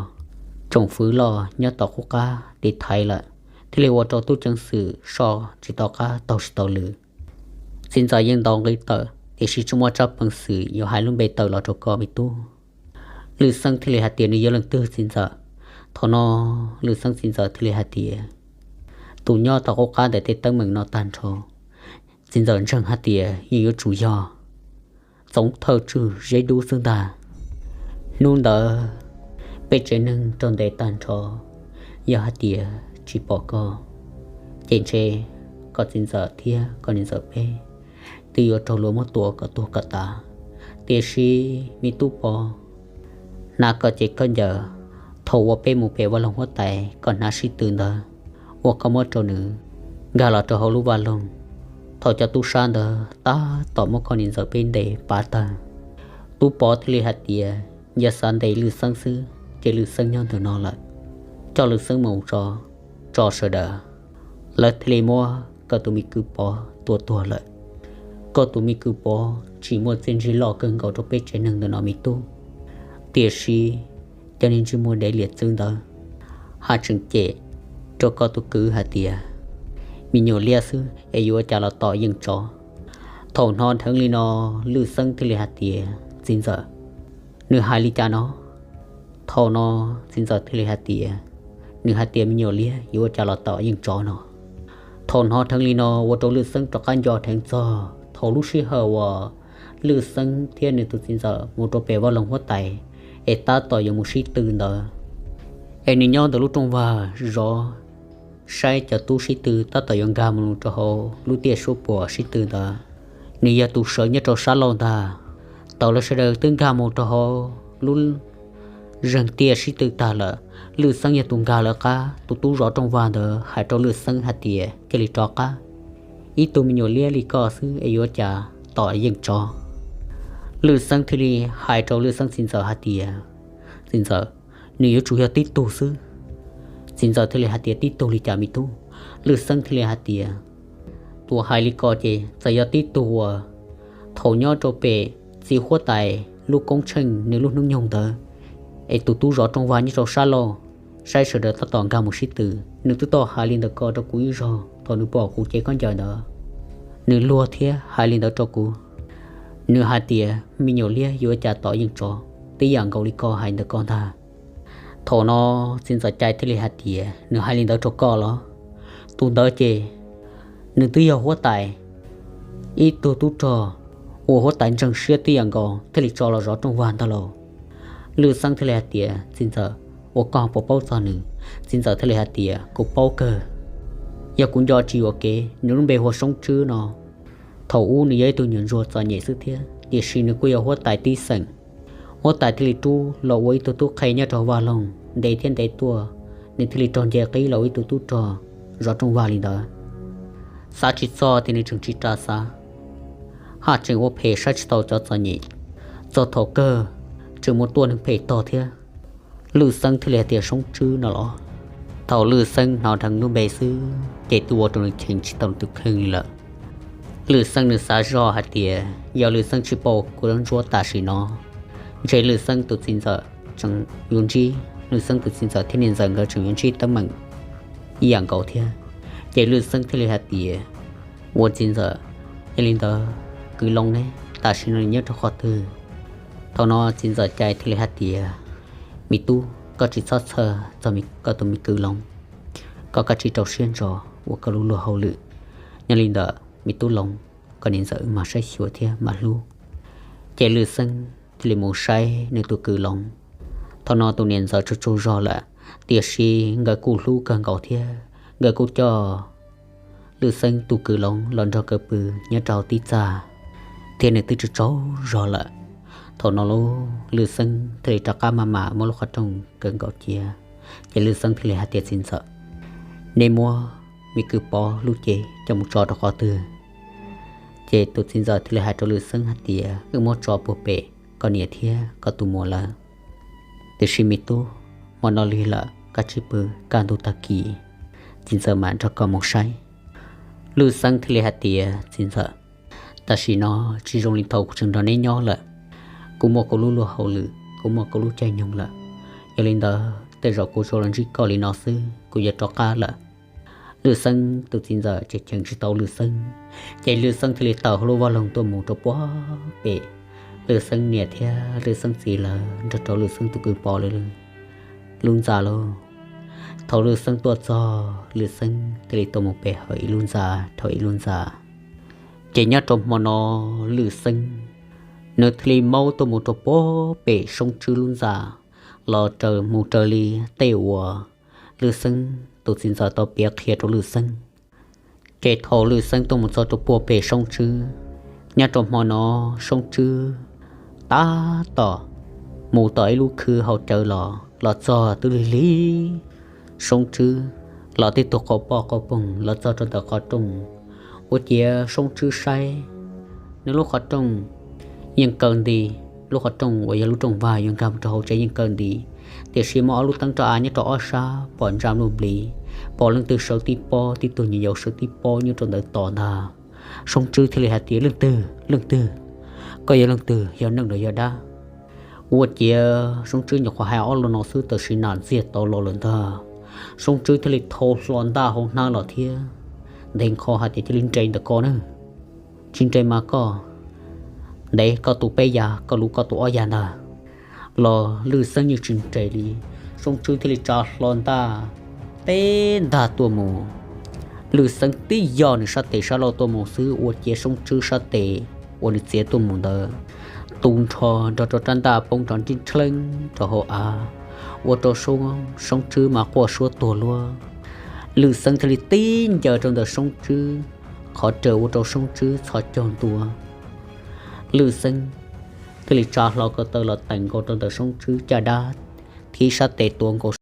tsoom fwv loj nyob tom qub qab tiv thaiv lawm, thiaj li ua rau tub ceev xwm soj tsis tau qab taug tsis tau lw. Txiv ntxawm yeej ntaus nqi tawm tiam sis tsis muaj tsab peev xwm yuav hais lub npe tawm los rau koj me tub. Lwj Xeeb thiaj li hais tias, Nws yog leej twg txiv ntxawm? Thaum no Lwj Xeeb txiv ntxawm thiaj li hais tias, Tus nyob tom qub qab ntawm tej teeb meem no tag nrho. Txiv ntxawm ntseeg hais tias yeej yuav tsum yog Txoov Thawj Tswj Zeb Dub xwb ntag. Hnub ntawd peb tsev neeg raug ntes tag nrho, yog hais tias tsis pom koj, ces ntshe koj txiv ntxawm thiab koj niam ntxawm peb twb yuav raug luag muab tua kom tuag kom tas. Tiam sis me tub Pov, hnav koj cev khaub ncaws, thaum uas peb mus pem vaj loog huab tais koj hnav sib tw ntawd, uas koj muab rau nws nkag los rau hauv lub vaj loog. Thaum cov tub sab ntawd tab tom muab koj niam ntxawm peb ntes pav tawg. Tub Pov thiaj li hais tias yog xav ntes Lwj Xeeb xwb ces Lwj Xeeb nyob ntawm no lawm, coj Lwj Xeeb mus tso, tso sawv daws. Lawv thiaj li muab koj tus me kwv Pov tua tuag lawm. Koj tus me kwv Pov tsis muaj txiaj ntsig loj kawg nkaus rau peb tsev neeg ntawm no me tub, tiam sis cov niag ntsej muag dev liam txwv ntawd haj tseem cem rau koj tus kwv hais tias me nyuam liab xwb es yuav ua cas los tom yeej tsov. Thaum hnov dheev li no, Lwj Xeeb thiaj li hais tias txiv ntxawm, nws hais li cas no? Thaum no txiv ntxawm thiaj li hais tias, nws hais tias me nyuam liab yuav ua cas los tom yeej tsov no. Thaum hnov dheev li no ua rau Lwj Xeeb rov qab nco dheev txog thaum lub sij hawm uas Lwj Xeeb thiab nws tus txiv ntxawm mus rau pem vaj loog huab tais es tab tom yuav mus sib tw ntawd, es nws nyob ntawm lub rooj vag zov saib cov tub sib tw tab tom yuav nkag mus rau hauv lub tiaj suab puam sib tw ntawd. Nws yog tus sawv nyob rau sab laug ntag. Thaum lawv sawv daws twb nkag mus rau hauv lub zeeg tiaj sib tw tag lawm, Lwj Xeeb yog tus nkag lawv qab. Tus tub zov rooj vag ntawd hais rau Lwj Xeeb hais tias cia li rov qab, ib tug me nyuam liab li koj xwb es yuav ua cas tom yeej tsov. Lwj Xeeb thiaj li hais rau Lwj Xeeb txiv ntxawm hais tias, txiv ntxawm, nws yuav tsum yog tib tug xwb. Txiv ntxawm thiaj li hais tias tib tug li cas me tub? Lwj Xeeb thiaj li hais tias, tus hais li ko ces txawm yog tib tug uas thaum nyob rau pem txiv huab tais lub koob tsheej nws lub hnub nyoog ntawd, es tus tub zov rooj vag nyob rau sab laug saib sawv daws tab tom nkag mus sib tw, nws twb tau hais li ntawd ko rau kuv ib zaug thaum nws pom kuv cev khaub ncaws ntawd. Nws luag thiab hais li ntawd rau kuv. Nws hais tias me nyuam liab yuav ua cas tom yeej tsov, tib yam nkaus li koj hais ntawd ko ntag. Thaum no txiv ntxawm cai thiaj li hais tias, nws hais li ntawd rau koj los? Tus ntawd ces nws twb yog huab tais, ib tug tub rog uas huab tais ntseeg siab tib yam nkaus thiaj li tso los zov rooj vag ntag lauj. Lwj Xeeb thiaj li hais tias, txiv ntxawm, ua koj puas paub txog nws? Txiv ntxawm thiaj li hais tias, kuv paub kawg. Yog kuv nco tsis yuam kev, nws lub npe hu ua Soob Tswb no. Thaum ub nws yog ib tug nyuam ntsuag txom nyem xwb thiab, tiam sis nws kuj yog huab tais tib xeem. Huab tais thiaj li rub los ua ib tug tub qhe nyob rau vaj loog ntev thiab ntev tuaj, nws thiaj li raug nce qib los ua ib tug tub rog zov rooj vag li ntawd. Xav tsis txog tias nws tseem tsis ras xav, haj tseem ua phem saib tsis taus cov txom nyem, txog thaum kawg tseem mus tua neeg phem tog thiab. Lwj Xeeb thiaj li hais tias, Soob Tswb no los? Thaum Lwj Xeeb hnov dheev lub npe xwb ces twb ua rau nws cheem tsis tau nws tus kheej li lawm. Lwj Xeeb nws xav zoj hais tias yog Lwj Xeeb tsis pauj kuv lub ntsuab tam sim no, Ntshe Lwj Xeeb tus txiv ntxawm tseem yuav ntsib, Lwj Xeeb tus txiv ntxawm thiab niam ntxawm nkawd tseem yuav ntsib teeb meem ib yam nkaus thiab. Ces Lwj Xeeb thiaj li hais tias, ua txiv ntxawm, yog li ntawd kwv Loos ne, tam sim no nws nyob rau qhov twg? Thaum no txiv ntxawm Cai thiaj li hais tias, me tub, koj tsis txhob txhawj txog koj tus me kwv Loos, koj kav tsij rau siab ntso ua koj lub luag hauj lwm. Yog li ntawd me tub Loos, koj niam ntxawm wb mam saib xyuas thiab mam hlub. Ces Lwj Xeeb thiaj li mus saib nws tus kwv Loos. Thaum no tus niam ntxawm tsaug tsaug zog lawm, tiam sis nkawd kuj hlub kawg nkaus thiab nkawd kuj coj Lwj Xeeb tus kwv Loos los nrog nkawd pw nyob rau hauv tib txaj, thiab nws twb tsaug tsaug zog lawm. Thaum no lub Lwj Xeeb thiaj li rov qab maj mam muab lub qhov rooj kaw nkaus cia. Ces Lwj Xeeb thiaj li hais tias, txiv ntxawm, nej muab me kwv Pov lub cev coj mus tso rau qhov twg? Ces tus txiv ntxawm thiaj li hais rau Lwj Xeeb hais tias, wb muab tso puag pem koj niam thiab koj tus muam lawv. Tiam sis me tub, hmo no lig lawm, koj cia li pw, kaj ntug tag kis txiv ntxawm mam nrog koj mus saib. Lwj Xeeb thiaj li hais tias, txiv ntxawm, tam sim no tsis zoo li thaum kuv tseem nrog neb nyob lawm. Kuv muaj kuv lub luag hauj lwm, kuv muaj kuv lub caij nyoog lawm. Yog li ntawd tej zaum kuv tsuas los ntsib koj li no xwb, kuv yuav rov qab lawm. Lwj Xeeb tus txiv ntxawm ces cheem tsis tau Lwj Xeeb, ces Lwj Xeeb thiaj li tawm hauv lub vaj loog tuaj mus rau puag pem Lwj Xeeb niam thiab Lwj Xeeb txiv lawv nrog rau Lwj Xeeb tus kwv Pov lawv lub ntxa lauj. Thaum Lwj Xeeb tuaj txog, Lwj Xeeb thiaj li tuaj mus pe hawm ib lub ntxa dhau ib lub ntxa. Ces nyob rau hmo no Lwj Xeeb nws thiaj li maub tuaj mus rau puag pem Soob Tswb lub ntxa, los raws mus raws li tej uas Lwj Xeeb tus txiv ntxawm tau piav qhia rau Lwj Xeeb. Ces thaum Lwj Xeeb tuaj mus txog rau puag pem Soob Tswb, nyob rau hmo no Soob Tswb tab tom mus tom ib lub khw hauv cawv los, los txog twb lig lig. Soob Tswb los tib tug qaug poj qaug poog los txog rau ntawm qhov rooj, ua ciav Soob Tswb saib nws lub qhov rooj yeej kaw nti, lub qhov rooj uas yog lub rooj vag yuav nkag mus rau hauv tsev yeej kaw nti, tiam sis muaj ob lub teeb roj av nyob rau ob sab pom ntsa npluj nplis, pom leej twg sawv tib pob, tib tug nyuam yaus sawv tib pob nyob rau ntawd tos ntag. Soob Tswb thiaj li hais tias, leej twg, leej twg? Koj yog leej twg, yog neeg los yog dab? Ua ciav Soob Tswb nyuam qhuav hais ob lo no xwb tab sis nam ntxiag tau los lawm ntag. Soob Tswb thiaj li thau hlo ntaj hauv hnab los thiab ntes nqho hais tias, cia li nres ntawm ko na, tsis nres mas koj ntes koj tus peb yas, koj luv koj tus ob yas ntag. Los Lwj Xeeb yeej tsis nres li, Soob Tswb thiaj li tsa hlo ntaj teb ntag tuaj mus. Lwj Xeeb tib yog nws sab tes sab laug tuaj mus xwb ua ciav Soob Tswb sab tes uas nws txiav tuaj mus ntawd tu nrho nrog rau rab ntaj poob nrov nrib nrheeb rau hauv av, ua rau Soob Tswb mas quaj suab tuag luaj. Lwj Xeeb thiaj li tib ncaws rau ntawm Soob Tswb qhov raws ua rau Soob Tswb txhos caug ntua. Lwj Xeeb thiaj li tsa hlo ko taw los teem nkaus rau ntawm Soob Tswb caj dab, thib sab tes tuav nkaus